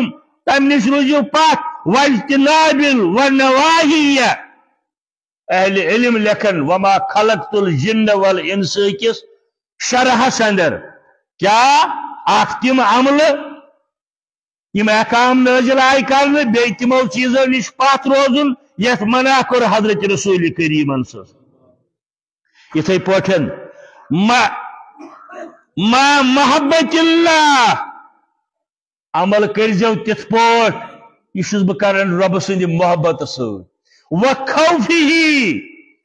تمہِ نِش روٗزِو پتھ۔ واجتناب النواہی۔ اہل علم لیکھن وما خلقت الجن والانس کِس شرحس اندر، کیا اکھ تِم عملہٕ یِم احکام نٲزِل آیہِ کرنہٕ، بیٚیہِ تِمو چیٖزو نِش پتھ روزُن یتھ منع کوٚر حضرت رسول کریمن صلی اللہ علیہ وسلم۔ یِتھے پٲٹھۍ ما، ما محبت اللہ، عمل کٔرزیو تِتھ پٲٹھۍ، یہِ چھُس بہٕ کران رۄبہٕ سٕنٛدِ محبتہٕ سۭتۍ، و خوفی،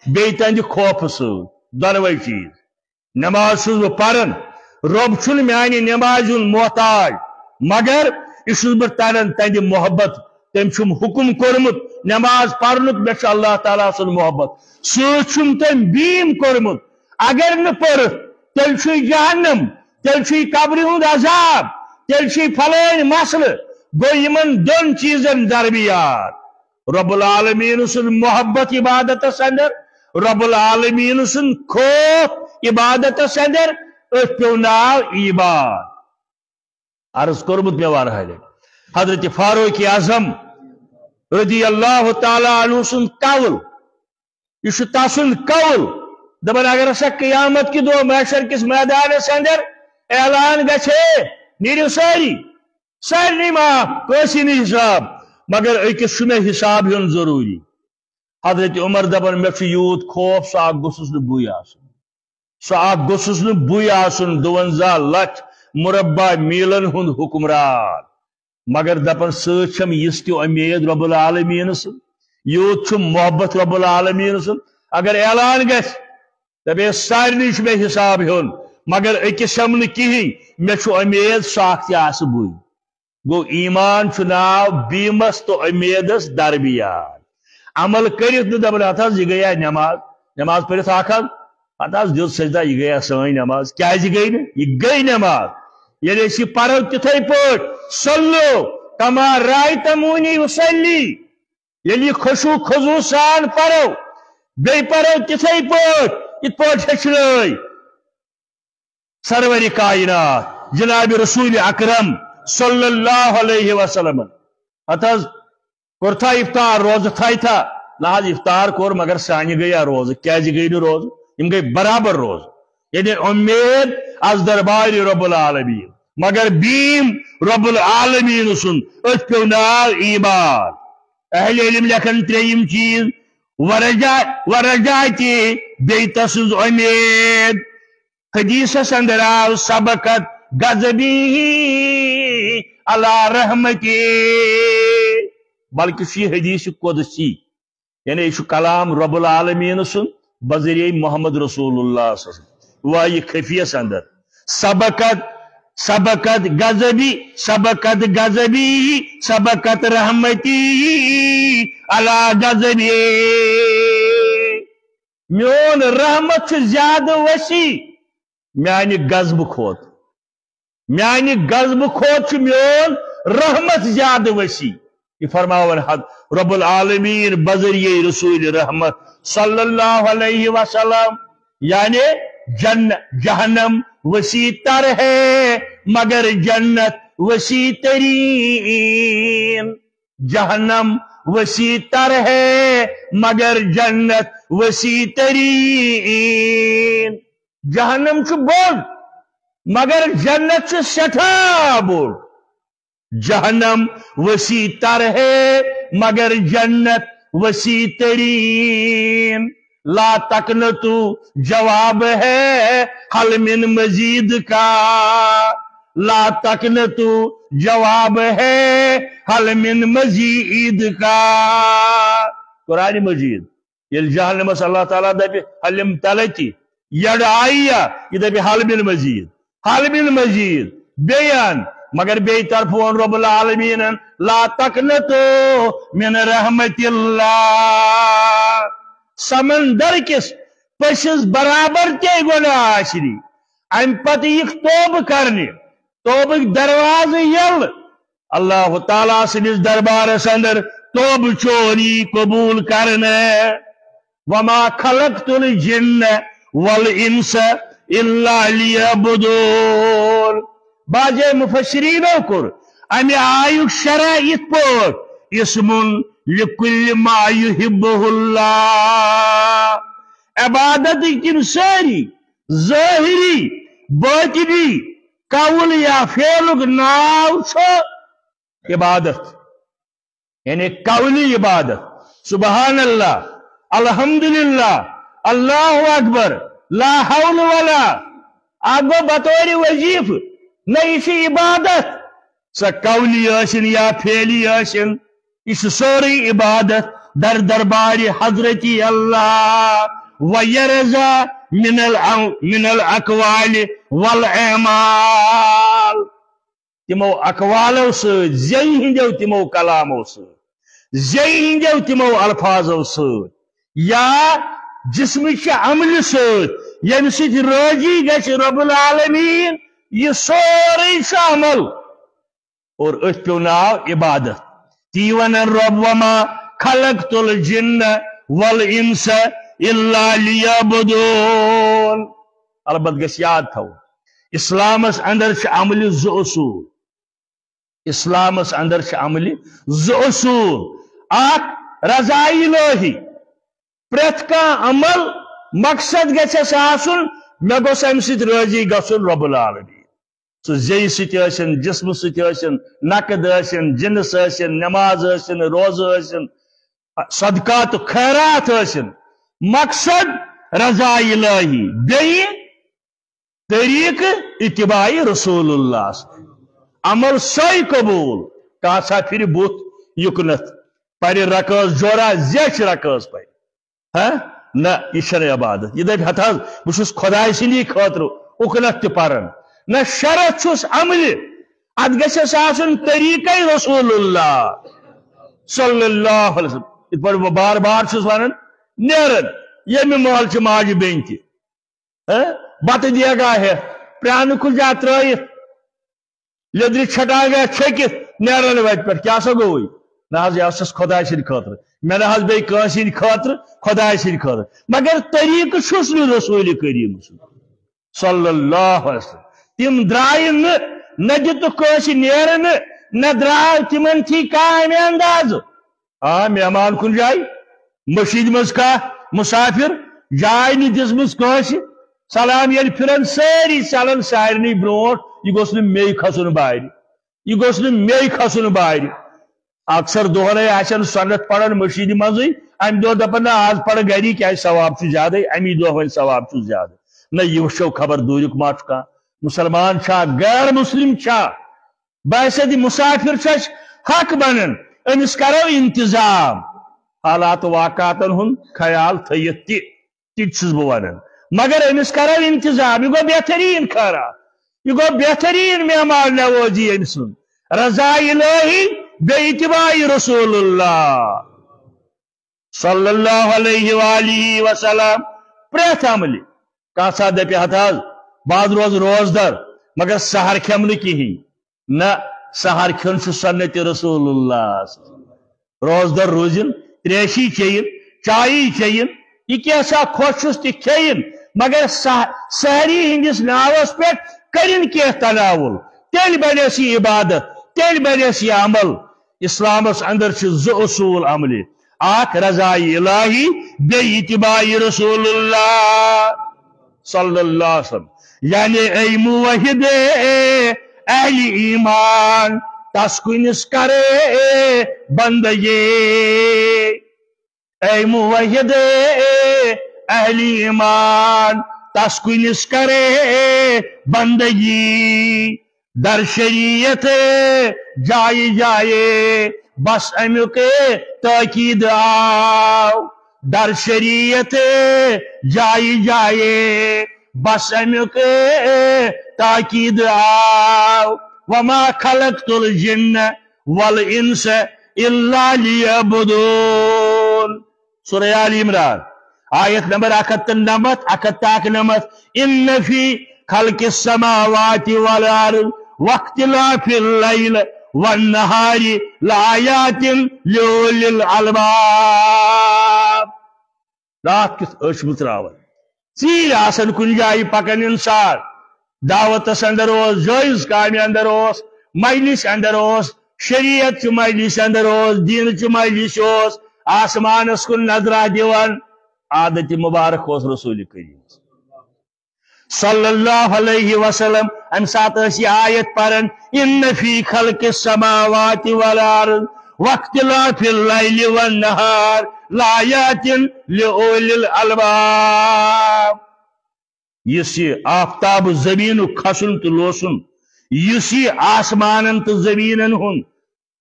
بیٚیہِ تہنٛدِ خوفہٕ سۭتۍ، دۄنوَے چیٖز۔ نماز چھُس بہٕ پران، رۄب چھُنہٕ میانہِ نمازِ ہُنٛد محتاج، مگر یہِ چھُس بہٕ تران تہنٛدِ محبت۔ تٔمۍ چھُم حُکُم کوٚرمُت نماز پرنُک، مےٚ چھُ اللہ تعالیٰ سُنٛد محبت۔ سۭتۍ چھُم تٔمۍ بیٖم کوٚرمُت، اگر نہٕ پٔرٕتھ، تیٚلہِ چھُے جہنم، تیٚلہِ چھُے قبرِ ہُنٛد عذاب، تیٚلہِ چھُے فلٲنۍ مسلہٕ۔ گوٚو یِمن دۄن چیٖزن درمیان رب العالمین سٕنٛز محبت عبادتس اندر، رب العالمین سٕنٛد خوف عبادتس اندر، أتھۍ پیوٚو ناو ایمان۔ عرض کوٚرمُت مےٚ واریاہہِ لٹہِ، حضرت فاروق اعظم رضی اللہ تعالیٰ عنہ سُنٛد قول، یہِ چھُ تسُنٛد قول، دپان اگر ہسا قیامت کہِ دۄہ محشر کِس میدانس اندر اعلان گژھِ، نیٖرِو سٲری، سارنٕے معاف، کٲنٛسی نہٕ حساب، مگر أکِس چھُ مےٚ حساب ہیوٚن ضروٗری۔ حضرت عمر دپان، مےٚ چھُ یوٗت خوف، سُہ اکھ گوٚژھُس نہٕ بٕے آسُن۔ سُہ اکھ گوٚژھُس نہٕ بٕے آسُن، دُوَنزاہ لَچھ مربع میٖلن ہُنٛد حُکمران۔ مگر دپان، سۭتۍ چھم یِژھ تہِ اُمید رب العالمین سٕنٛز، یوٗت چھُم محبت رب العالمین سُنٛد۔ اگر اعلان گژھِ، دپے، سارنٕے چھُ مےٚ حساب ہیوٚن، مگر أکِس ہٮ۪مہٕ نہٕ کِہیٖنۍ، مےٚ چھُ اُمید سُہ اکھ تہِ آسہٕ بٕے۔ گوٚو، ایمان چھُ ناو بیٖمس تہٕ اُمیدس درمیان۔ عمل کٔرِتھ نہٕ دپان، ہتھ حظ، یہِ گٔیا نماز، نماز پٔرِتھ اکھ حظ، پتہٕ حظ دیُت سجدہ، یہِ گٔیا سٲنۍ نماز۔ کیازِ گٔے نہٕ؟ یہِ گٔے نماز۔ ییٚلہِ أسۍ یہِ پرو تِتھے پٲٹھۍ، صلو کما رایتمونی اصلی، ییٚلہِ یہِ خشوع خضوع سان پرو، بیٚیہِ پرو تِتھے پٲٹھۍ، یِتھ پٲٹھۍ ہیٚچھنٲے سرور کائنات جناب رسول اکرم صلی اللہ علیہ وسلم۔ پتہٕ حظ کوٚر تھا افطار، روزٕ تھایہِ تھا؟ نہ حظ، افطار کوٚر، مگر سانہِ گٔیا روزٕ۔ کیازِ گٔے نہٕ روزٕ؟ یِم گٔے برابر روزٕ۔ یعنی اُمید از دربارِ رب العالمین، مگر بیٖم رب العالمین سُنٛد، أتھۍ پیوٚو ناو ایمان۔ اہل علم لیکھن ترٛیٚیِم چیٖز، ورجا، ورجا تہِ، بیٚیہِ تسٕنٛز اُمید۔ حدیثس اندر آو، سبقت غضبی علی رحمتی، بلکہ چھُ یہِ حدیث قدسی، یعنی یہِ چھُ کلام رب العالمین سُنٛد بذریعہ محمد رسول اللہ صلی اللہ علیہ وسلم۔ وحی خفیس اندر، سبقت، سبقت غضبی، سبقت غضبی، سبقت رحمتی علی غضبی۔ میون رحمت چھُ زیادٕ وسیع میانہِ غضبہٕ کھۄتہٕ۔ میانہِ غضبہٕ کھۄتہٕ چھُ میون رحمت زیادٕ وسیع۔ یہِ فرماوان حض-، رب العالمین بذریعہ رسول رحمت صلی اللہ علیہ وسلم۔ یعنی جن-، جہنم وسیع تر ہے مگر جنت وسیع ترین۔ جہنم وسیع تر ہے مگر جنت وسیع ترین۔ جہنم چھُ بوٚڑ، مگر جنت چھُ سٮ۪ٹھاہ بوٚڑ۔ جہنم وسیع تر ہے مگر جنت وسیع ترین۔ لا تقنطو جواب ہے حل من مزید کا۔ لا تقنطو جواب ہے حل من مزید کا۔ قرآن مجید ییٚلہِ جہنمس اللہ تعالیٰ دپہِ، حل امتلأتی، یڈ آییا، یہِ دپہِ، حل من مزید، حل من مزید، بیٚیہِ ان۔ مگر بیٚیہِ طرفہٕ ووٚن رب العالمین، لا تقنطو من رحمت اللہ۔ سمندر کِس پٔژھِس برابر تے گۄناہ آسہِ نہٕ، امہِ پتہٕ یِکھ توبہٕ کرنہِ، توبٕکۍ دروازٕ یلہٕ۔ اللہ تعالیٰ سٕنٛدِس دربارس اندر توبہٕ چوری قبول کرنہٕ۔ وما خلقت الجن والانس الا لیعبدون۔ بعضے مفسرینو کوٚر امہِ آیُک شرح یِتھ پٲٹھۍ، اسم لکل ما یحبہ اللہ۔ عبادتٕکۍ تِم سٲری ظٲہری، باطنی، قول یا فعلُک ناو چھُ عبادت۔ یعنی قولی عبادت، سبحان اللہ، الحمدللہ، اللہ اکبر، لا حول ولا، اگو بطور وظیفہ، نہ یہِ چھِ عبادت۔ سۄ قولی ٲسِن یا فعلی ٲسِن، یہِ چھُ سورُے عبادت در دربارِ حضرت اللہ۔ ویرضا من الع-، من الاقوال والاعمال۔ تِمو اقوالو سۭتۍ، زیٚیہِ ہٕنٛدیو تِمو کلامو سۭتۍ، زیٚیہِ ہٕنٛدیو تِمو الفاظو سۭتۍ، یا جسمٕچہِ عملہِ سۭتۍ، ییٚمہِ سۭتۍ رٲضی گژھِ رب العالمین، یہِ سورُے چھُ عمل۔ اور أتھۍ پیوٚو ناو عبادت۔ تی ونان رب، وما خلقت الجن والانس الا لیعبدون۔ البتہ گژھِ یاد تھاوُن، اسلامس اندر چھِ عملہِ زٕ اصوٗل۔ اسلامس اندر چھِ عملہِ زٕ اصوٗل۔ اکھ رضا الہی، پرٛٮ۪تھ کانٛہہ عمل مقصد گژھٮ۪س آسُن، مےٚ گوٚژھ امہِ سۭتۍ رٲضی گژھُن رب العالمین۔ سُہ زیٚیہِ سۭتۍ ٲسِن، جسمہٕ سۭتۍ ٲسِن، نقد ٲسِن، جنس ٲسِن، نماز ٲسِن، روزٕ ٲسِن، صدقات و خیرات ٲسِن، مقصد رضا الہی۔ بیٚیہِ طریقہٕ اتباع رسول اللہ۔ عمل سوے قبول، کانٛہہ سا پھرِ بُتھ یُکنتھ، پرِ رکٲژ جورا، زیچھِ رکٲژ پرِ۔ ہا؟ نہ، یہِ چھنہٕ عبادت۔ یہِ دپہِ، ہتہٕ حظ، بہٕ چھُس خۄداے سٕنٛدی خٲطرٕ اُکنتھ تہِ پران۔ نہ، شرط چھُس عملہِ، اتھ گژھٮ۪س آسُن طریقے رسول اللہ صلی اللہ علیہ وسلم۔ یِتھ پٲٹھۍ بہٕ بار بار چھُس ونان، نیران ییٚمہِ محلہٕ چھِ ماجہِ بیٚنہِ تہِ، ہہ؟ بتہٕ دیگا ہٮ۪تھ، پرٛانہٕ کُلچا ترٲیِتھ، لیٚدرِ چھٹاگا چھٔکِتھ، نیران وتہِ پٮ۪ٹھ، کیٛاہ سا گوٚوُے؟ نہ حظ، یہِ حظ چھَس خۄداے سٕنٛدِ خٲطرٕ، مےٚ نہ حظ بیٚیہِ کٲنٛسہِ ہٕنٛدِ خٲطرٕ، خۄداے سٕنٛدِ خٲطرٕ۔ مگر طریٖقہٕ چھُس نہٕ رسول کریم سُنٛد صلی اللہ علیہ وسلم۔ تِم درٛایہِ نہٕ، نہ دِتُکھ کٲنٛسہِ نیرنہٕ، نہ درٛاو تِمن تھی کانٛہہ امہِ اندازٕ۔ آ، مہمان کُنہِ جایہِ، مٔشیٖدِ منٛز کانٛہہ مُسافِر، جاے نہٕ دِژمٕژ کٲنٛسہِ، سلام ییٚلہِ پھِرن، سٲری ژلن سارنٕے برونٛٹھ، یہِ گوٚژھ نہٕ مے کھسُن بارِ، یہِ گوٚژھ نہٕ مے کھسُن بارِ۔ اکثر دۄہلے آسن سۄنت پران مٔشیٖدِ منٛزٕے، امہِ دۄہ دپان، نہ، آز پرٕ گری، کیازِ ثواب چھُ زیادے، امی دۄہ وۄنۍ ثواب چھُ زیادٕ۔ نہ، یہِ وٕچھو خبر دوٗریُک ما چھُ کانٛہہ، مُسلمان چھا، غیر مسلم چھا؟ بحیثیت مسافر چھُ اَسہِ حق بنان، أمِس کرو انتظام۔ حالات واقعاتن ہُنٛد خیال تھٲیِتھ تہِ، تہِ چھُس بہٕ ونان۔ مگر أمِس کرو انتظام، یہِ گوٚو بہتریٖن خٲرات، یہِ گوٚو بہتریٖن مہمان نوازی أمۍ سُنٛد۔ رضا الہی بے اتباع رسول اللہ صلی اللہ علیہ وآلہ وسلم۔ پرٛٮ۪تھ عملہِ کانٛہہ سا دپہِ ہتہٕ حظ، بہٕ حظ روزٕ روزدر، مگر سحر کھٮ۪مہٕ نہٕ کِہیٖنۍ۔ نہ، سحر کھیوٚن چھُ سنت رسول اللہ۔ روزدر روٗزِن، تریشی چیٚیِن، چایی چیٚیِن، یہِ کینٛژھا خۄش چھُس تہِ کھیٚیِن، مگر سح-، سحری ہٕنٛدِس ناوس پٮ۪ٹھ کٔرِن کینٛہہ تناول، تیٚلہِ بنٮ۪س یہِ عبادت، تیٚلہِ بنٮ۪س یہِ عمل۔ اسلامس اندر چھِ زٕ اصوٗل عملہِ، اکھ رضا الہی، بیٚیہِ اتباع رسول اللہ صلی اللہ علیہ وسلم۔ یعنی اے موحد، اے اہل ایمان، تس کُنس کرے بندگی۔ اے موحد، اے اہل ایمان، تس کُنس کرے بندگی۔ در شریعت جایہِ جایہِ بس امیُک تاکید آو۔ در شریعت جایہِ جایہِ بس امیُک تاکید آو۔ وما خلقت الجن والانس الا لیعبدون۔ سورہ آل عمران، آیت نمبر اکھ ہتھ تہٕ نَمَتھ، اکھ ہتھ تہٕ اَکہٕ نَمَتھ۔ ان فی خلق السماوات والارض واختلاف اللیل والنہار لآیات لأولی الالباب۔ راتھ کیُتھ أچھ مٕژراوان، ژیٖرۍ آسان کُنہِ جایہِ پکان انسان، دعوتس اندر اوس، جٲیز کامہِ اندر اوس، مجلس اندر اوس، شریعت چہ مجلس اندر اوس، دین چہ مجلس اوس، آسمانس کن نظرہ دیوان۔ عادت مبارک اوس رسول کریم صلی اللہ علیہ وسلم۔ امہ سات ٲس یہ آیت پران، ان فی خلق السماوات والارض واختلاف اللیل والنہار لآیات لأولی الالباب۔ یُس یہِ آفتاب زمینُک کھسُن تہٕ لوسُن، یُس یہِ آسمانن تہٕ زمینن ہُنٛد،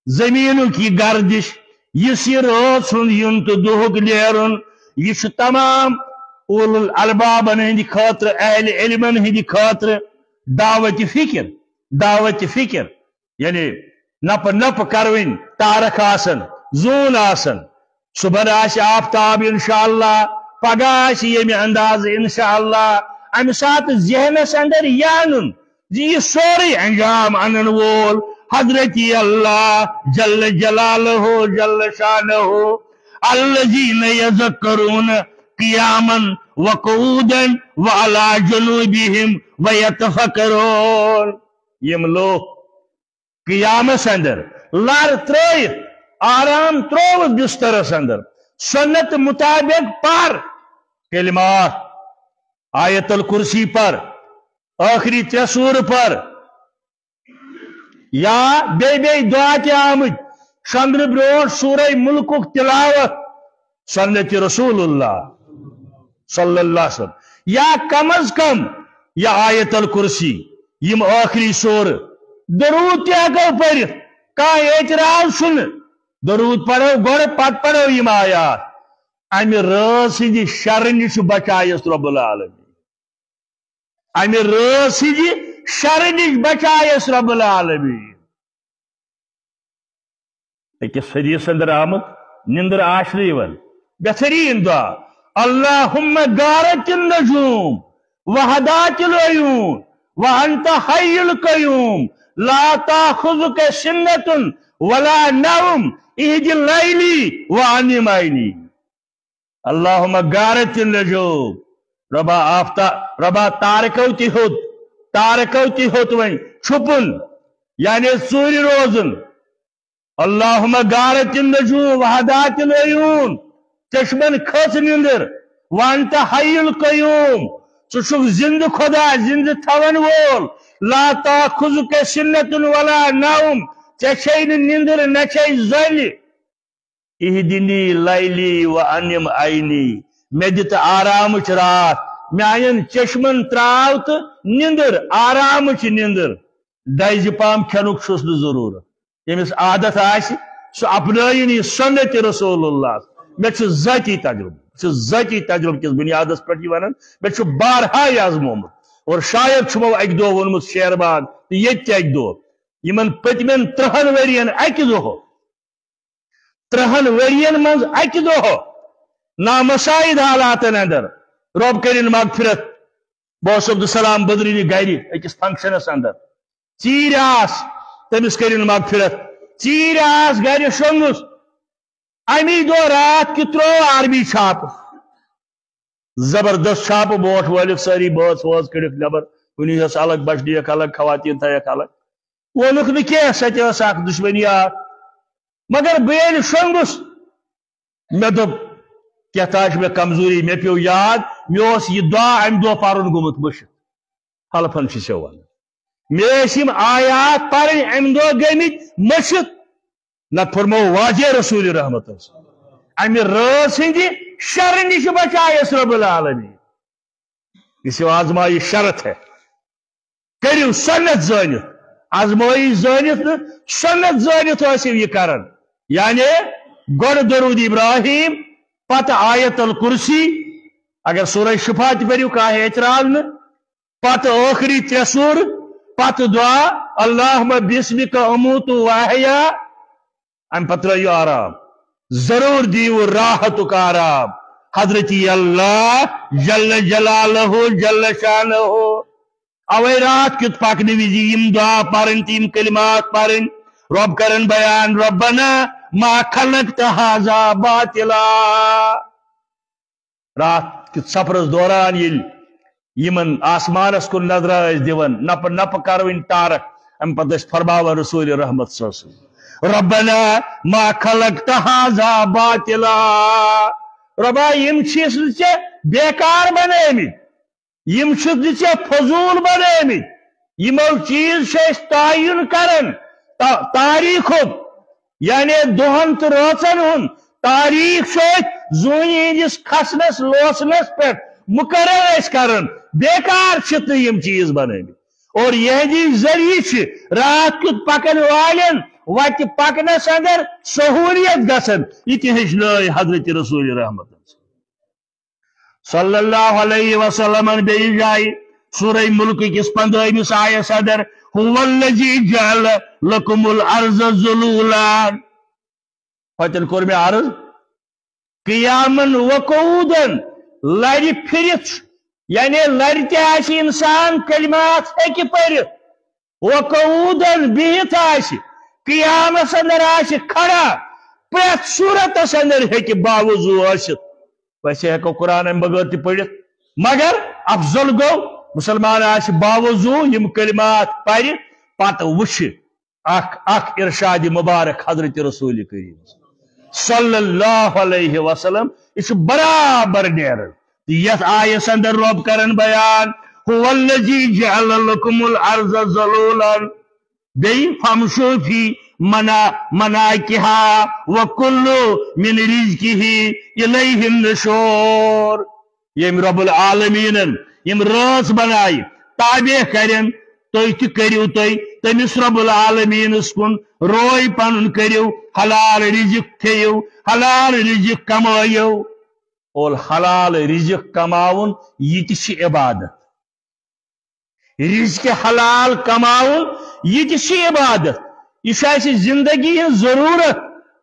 زمینُک یہِ گردش، یُس یہِ رٲژ ہُنٛد یُن تہٕ دۄہُک نیرُن، یہِ چھُ تمام اولو الالبابن ہٕنٛدِ خٲطرٕ، اہل علمن ہٕنٛدِ خٲطرٕ دعوت فکر، دعوت فکر۔ یعنی نپہٕ نپہٕ کرٕنۍ، تارک آسن، زوٗن آسن۔ صبحن آسہِ آفتاب انشاءاللہ، پگاہ آسہِ ییٚمہِ انداز انشاءاللہ۔ امہِ ساتہٕ ذہنس اندر یہِ انُن زِ یہِ سورُے انجام انن وول حضرت اللہ جل جلالہ جل شانہ، الذین یذکرون قیاما وقعودا وعلی جنوبہم ویتفکرون۔ یم لوگ قیامس اندر لر ترٲیِتھ، آرام ترووُکھ بسترس اندر، سنت مطابق پر کلمات، آیت الکرسی پر، ٲخری ترٛےٚ سورٕ پر، یا بیٚیہِ بیٚیہِ دعا تہِ آمٕتۍ شۄنٛگنہٕ برونٛٹھ سورہ ملکُک تلاوت، سنت رسول اللہ صلی اللہ علیہ وسلم، یا کم از کم یا آیت الکرسی، یم ٲخری سورٕ، درود تہِ ہٮ۪کو پٔرِتھ، کانٛہہ اعتراض چھُنہٕ۔ درود پرو گۄڈٕ، پتہٕ پرو یم آیات۔ امہِ رٲژ ہٕنٛدِ شرٕ نِش بچایس رب العالمین۔ امہِ رٲژ ہٕنٛدِ شرٕ نِش بچایس رب العالمین۔ أکِس حدیث اندر آمُت، نِندٕر آسہِ نہٕ یِوان۔ بہترین دعا، اللہم غارت النجوم وہدات العیون وانت حی القیوم لا تاخذک سنة ولا نوم اہد لیلی وانم عینی۔ اللہم غارت النجوم، ربا آفتا، ربا تارکو تہِ ہیوٚت، تارکو تہِ ہیوٚت وۄنۍ چھُپُن، یعنی ژوٗرِ روزُن۔ اللہم غارت النجوم وہدات العیون، چشمن کھٔژ نِندٕر، وانت حی القیوم، ژٕ چھُکھ زندٕ خدا، زندٕ تھاون وول، لا تاخذک سنة ولا نوم، ژےٚ چھے نہٕ نِندٕر نہ چھے زۄلہِ۔ اہدنی لیلی و انم عینی، مےٚ دِ تہٕ آرامٕچ راتھ، میانٮ۪ن چشمن تراو تہٕ نِندٕر، آرامٕچ نِندٕر۔ ڈزِ پام کھٮ۪نُک چھُس نہٕ ضروٗرت۔ ییٚمِس عادت آسہِ، سُہ اپنٲیِن یہِ سنت رسول اللہ۔ مےٚ چھُ ذٲتی تجربہٕ، بہٕ چھُس ذٲتی تجربہٕ کِس بُنیادس پٮ۪ٹھ یہِ ونان۔ مےٚ چھُ بارہا یہِ آزمومُت، اور شاید چھُمو اکہِ دۄہ ووٚنمُت شیر باغ تہٕ ییٚتہِ تہِ اکہِ دۄہ۔ یِمن پٔتمٮ۪ن ترٛہن ؤرین اکہِ دۄہ ترٛہن ؤرین منٛز اکہِ دۄہ نامساعد حالاتن اندر، رۄب کٔرِن مغفرت، بہٕ اوسُس عبدالسلام بدرینہِ گرِ أکِس فنکشنس اندر، ژیٖرۍ آس، تٔمِس کٔرِن مغفرت، ژیٖرۍ آس گرِ، شۄنٛگُس۔ امی دۄہ راتھ کیُتھ تروو آرمی چھاپہٕ، زبردست چھاپہٕ، بوٹھ وٲلِکھ سٲری بٲژ وٲژ کٔڑِکھ نٮ۪بر، کُنہِ ہس الگ، بچہٕ نِیَکھ الگ، خواتین تھایَکھ الگ۔ ووٚنُکھ نہٕ کینٛہہ، سۄ تہِ ٲس اکھ دُشمنی اکھ۔ مگر بہٕ ییٚلہِ شۄنٛگُس، مےٚ دوٚپ، کیٛاہ تام چھِ مےٚ کمزوری، مےٚ پیوٚو یاد، مےٚ اوس یہِ دعا امہِ دۄہ پرُن گوٚمُت مٔشِتھ۔ حلفن چھِ ژےٚ ونان۔ مےٚ ٲسۍ یِم آیات پرٕنۍ امہِ دۄہ گٔمٕتۍ مٔشِتھ۔ نتہٕ فرمو واجہ رسول رحمت۔ امہِ رٲژ ہٕنٛدِ شرٕ نِش بچایس رب العالمین۔ یہِ چھِ آزمائش شرط ہے۔ کٔرِو سنت زٲنِتھ، آزمائش زٲنِتھ نہٕ، سنت زٲنِتھ ٲسِو یہِ کران۔ یعنی گۄڈٕ درود ابراہیم، پتہٕ آیت الکرسی، اگر سورہ شفا تہِ پٔرِو، کانٛہہ اعتراض نہٕ، پتہٕ ٲخری ترٛےٚ سورٕ، پتہٕ دعا، اللہم بسمک اموت و احیا، امہِ پتہٕ ترٲیِو آرام۔ ضرور دِیِو راحتُک آرام حضرت اللہ جل جلالہ جل شانہ۔ اوے راتھ کیُتھ پکنہٕ وِزِ یِم دعا پرٕنۍ تہٕ یِم کلمات پرٕنۍ، رۄب کرن بیان، ربنا ما خلقت هذا باطلا۔ راتھ کِس سفرس دوران ییٚلہِ یِمن آسمانس کُن نظرہ ٲسۍ دِوان، نپہٕ نپہٕ کرٕنۍ تارک، امہِ پتہٕ ٲسۍ فرماوان رسول رحمت صلی اللہ علیہ وسلم، "ربنا ما خلقت هذا باطلا"، رۄبا، یِم چیٖز نہٕ ژےٚ بیکار بنٲومٕتۍ، یِم چھِکھ نہٕ ژےٚ فضوٗل بنٲومٕتۍ، یِمو چیٖز چھِ أسۍ تعین کران تا-، تاریخُک، یعنی دۄہن تہٕ رٲژن ہُنٛد تاریخ چھُ أسۍ زوٗنہِ ہٕنٛدِس کھسنس لوسنس پٮ۪ٹھ مقرر أسۍ کران، بیکار چھِتھ نہٕ یِم چیٖز بنٲومٕتۍ۔ اور یِہنٛدِ ذٔریعہٕ چھِ راتھ کیُتھ پکن والٮ۪ن وتہِ پکنس اندر سہوٗلیت گژھان۔ یہِ تہِ ہیٚچھنٲے حضرت رسول رحمت صلی اللہ علیہ وسلمن بیٚیہِ جایہِ سورہ ملک کِس پندٲہمِس آیس اندر، "هو الذي جعل لكم الأرض ذلولا"۔ ہوتن کوٚر مےٚ عرض، قیامن وقعودن، لرِ پھرِتھ، یعنی لرِ تہِ آسہِ انسان کلمات ہیٚکہِ پٔرِتھ، وقعودن بِہِتھ آسہِ، قیامس اندر آسہِ کھڑا، پرٛٮ۪تھ صورتس اندر ہیٚکہِ باوضوٗ ٲسِتھ۔ ویسے ہیٚکو قرآن امہِ بغٲر تہِ پٔرِتھ، مگر افضل گوٚو مسلمان آسہِ باوضوٗ، یِم کلمات پرِ، پتہٕ وٕچھِ اکھ، اکھ ارشاد مبارک حضرت رسول کریم صلی اللہ علیہ وسلم، یہِ چھُ برابر نیران۔ یتھ آیس اندر رب کرن بیان، "هو الذي جعل لكم الأرض ذلولا"، بیٚیہِ "فامشوا في منا-، مناكبها وكلوا من رزقه إليه النشور"۔ ییٚمۍ رب العالمیٖنن یِم رٲژ بنایہِ، تابع کرن، تُہۍ تہِ کٔرِو تُہۍ تٔمِس رب العالمیٖنس کُن روے پنُن، کٔرِو حلال رزق، کھیٚیِو حلال رزق، کمٲیِو۔ اور حلال رزق کماوُن، یہِ تہِ چھِ عبادت۔ رزق حلال کماوُن، یہِ تہِ چھِ عبادت۔ یہِ چھُ اَسہِ زندگی ہٕنٛز ضروٗرت،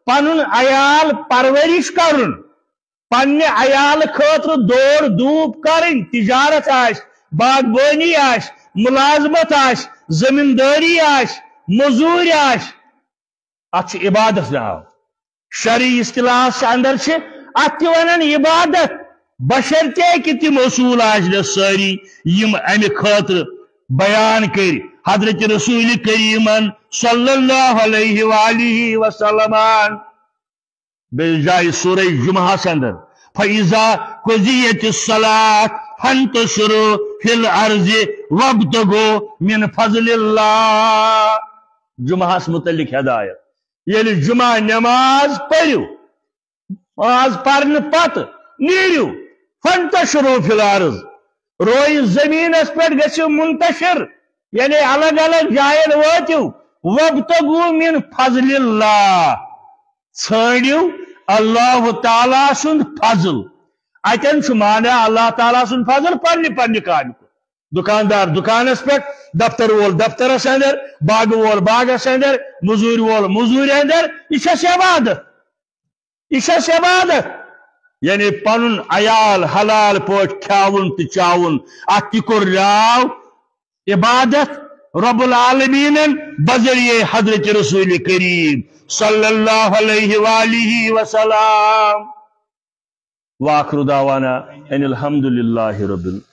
پنُن عیال پرورش کرُن، پننہِ عیالہٕ خٲطرٕ دور دوٗپ کرٕنۍ، تجارت آسہِ، باغبٲنی آسہِ، ملازمت آسہِ، زمیٖندٲری آسہِ، مٔزوٗرۍ آسہِ، اتھ چھُ عبادت ناو۔ شرعی اصطلاحس اندر چھِ اتھ تہِ ونان عبادت، بشرطیکہِ تِم اصوٗل آسہِ نہٕ سٲری یِم امہِ خٲطرٕ بیان کٔرۍ حضرت رسول کریمن صلی اللہ علیہ وآلہ وسلمن۔ بیٚیہِ جایہِ سورہ جمعہس اندر، "فإذا قضيت الصلاة فانتشروا في الأرض وابتغوا من فضل الله"۔ جمعہس متعلق ہدایت، ییٚلہِ جمعہ نماز پٔرِو، نماز پرنہٕ پتہٕ نیٖرِو، "فانتشروا في الأرض"، رویہِ زمینس پٮ۪ٹھ گژھِو منتشر، یعنی الگ الگ جاین وٲتِو، "وابتغوا من فضل الله"، ژھٲنٛڈِو اللہ تعالیٰ سُنٛد فضل۔ اتٮ۪ن چھُ معنی اللہ تعالیٰ سُنٛد فضل پننہِ پننہِ کامہِ کُن۔ دُکاندار دُکانس پٮ۪ٹھ، دفتر وول دفترس اندر، باغہٕ وول باغس اندر، مٔزوٗرۍ وول مٔزوٗرِ اندر، یہِ چھس عبادت۔ یہِ چھس عبادت، یعنی پنُن عیال حلال پٲٹھۍ کھیاوُن تہٕ چاوُن، اتھ تہِ کوٚر ناو عبادت رب العالمینن بذریعہ حضرت رسول کریم صلی اللہ علیہ وآلہ وسلم۔ وآخر دعوانا ان الحمد للہ رب العالمین۔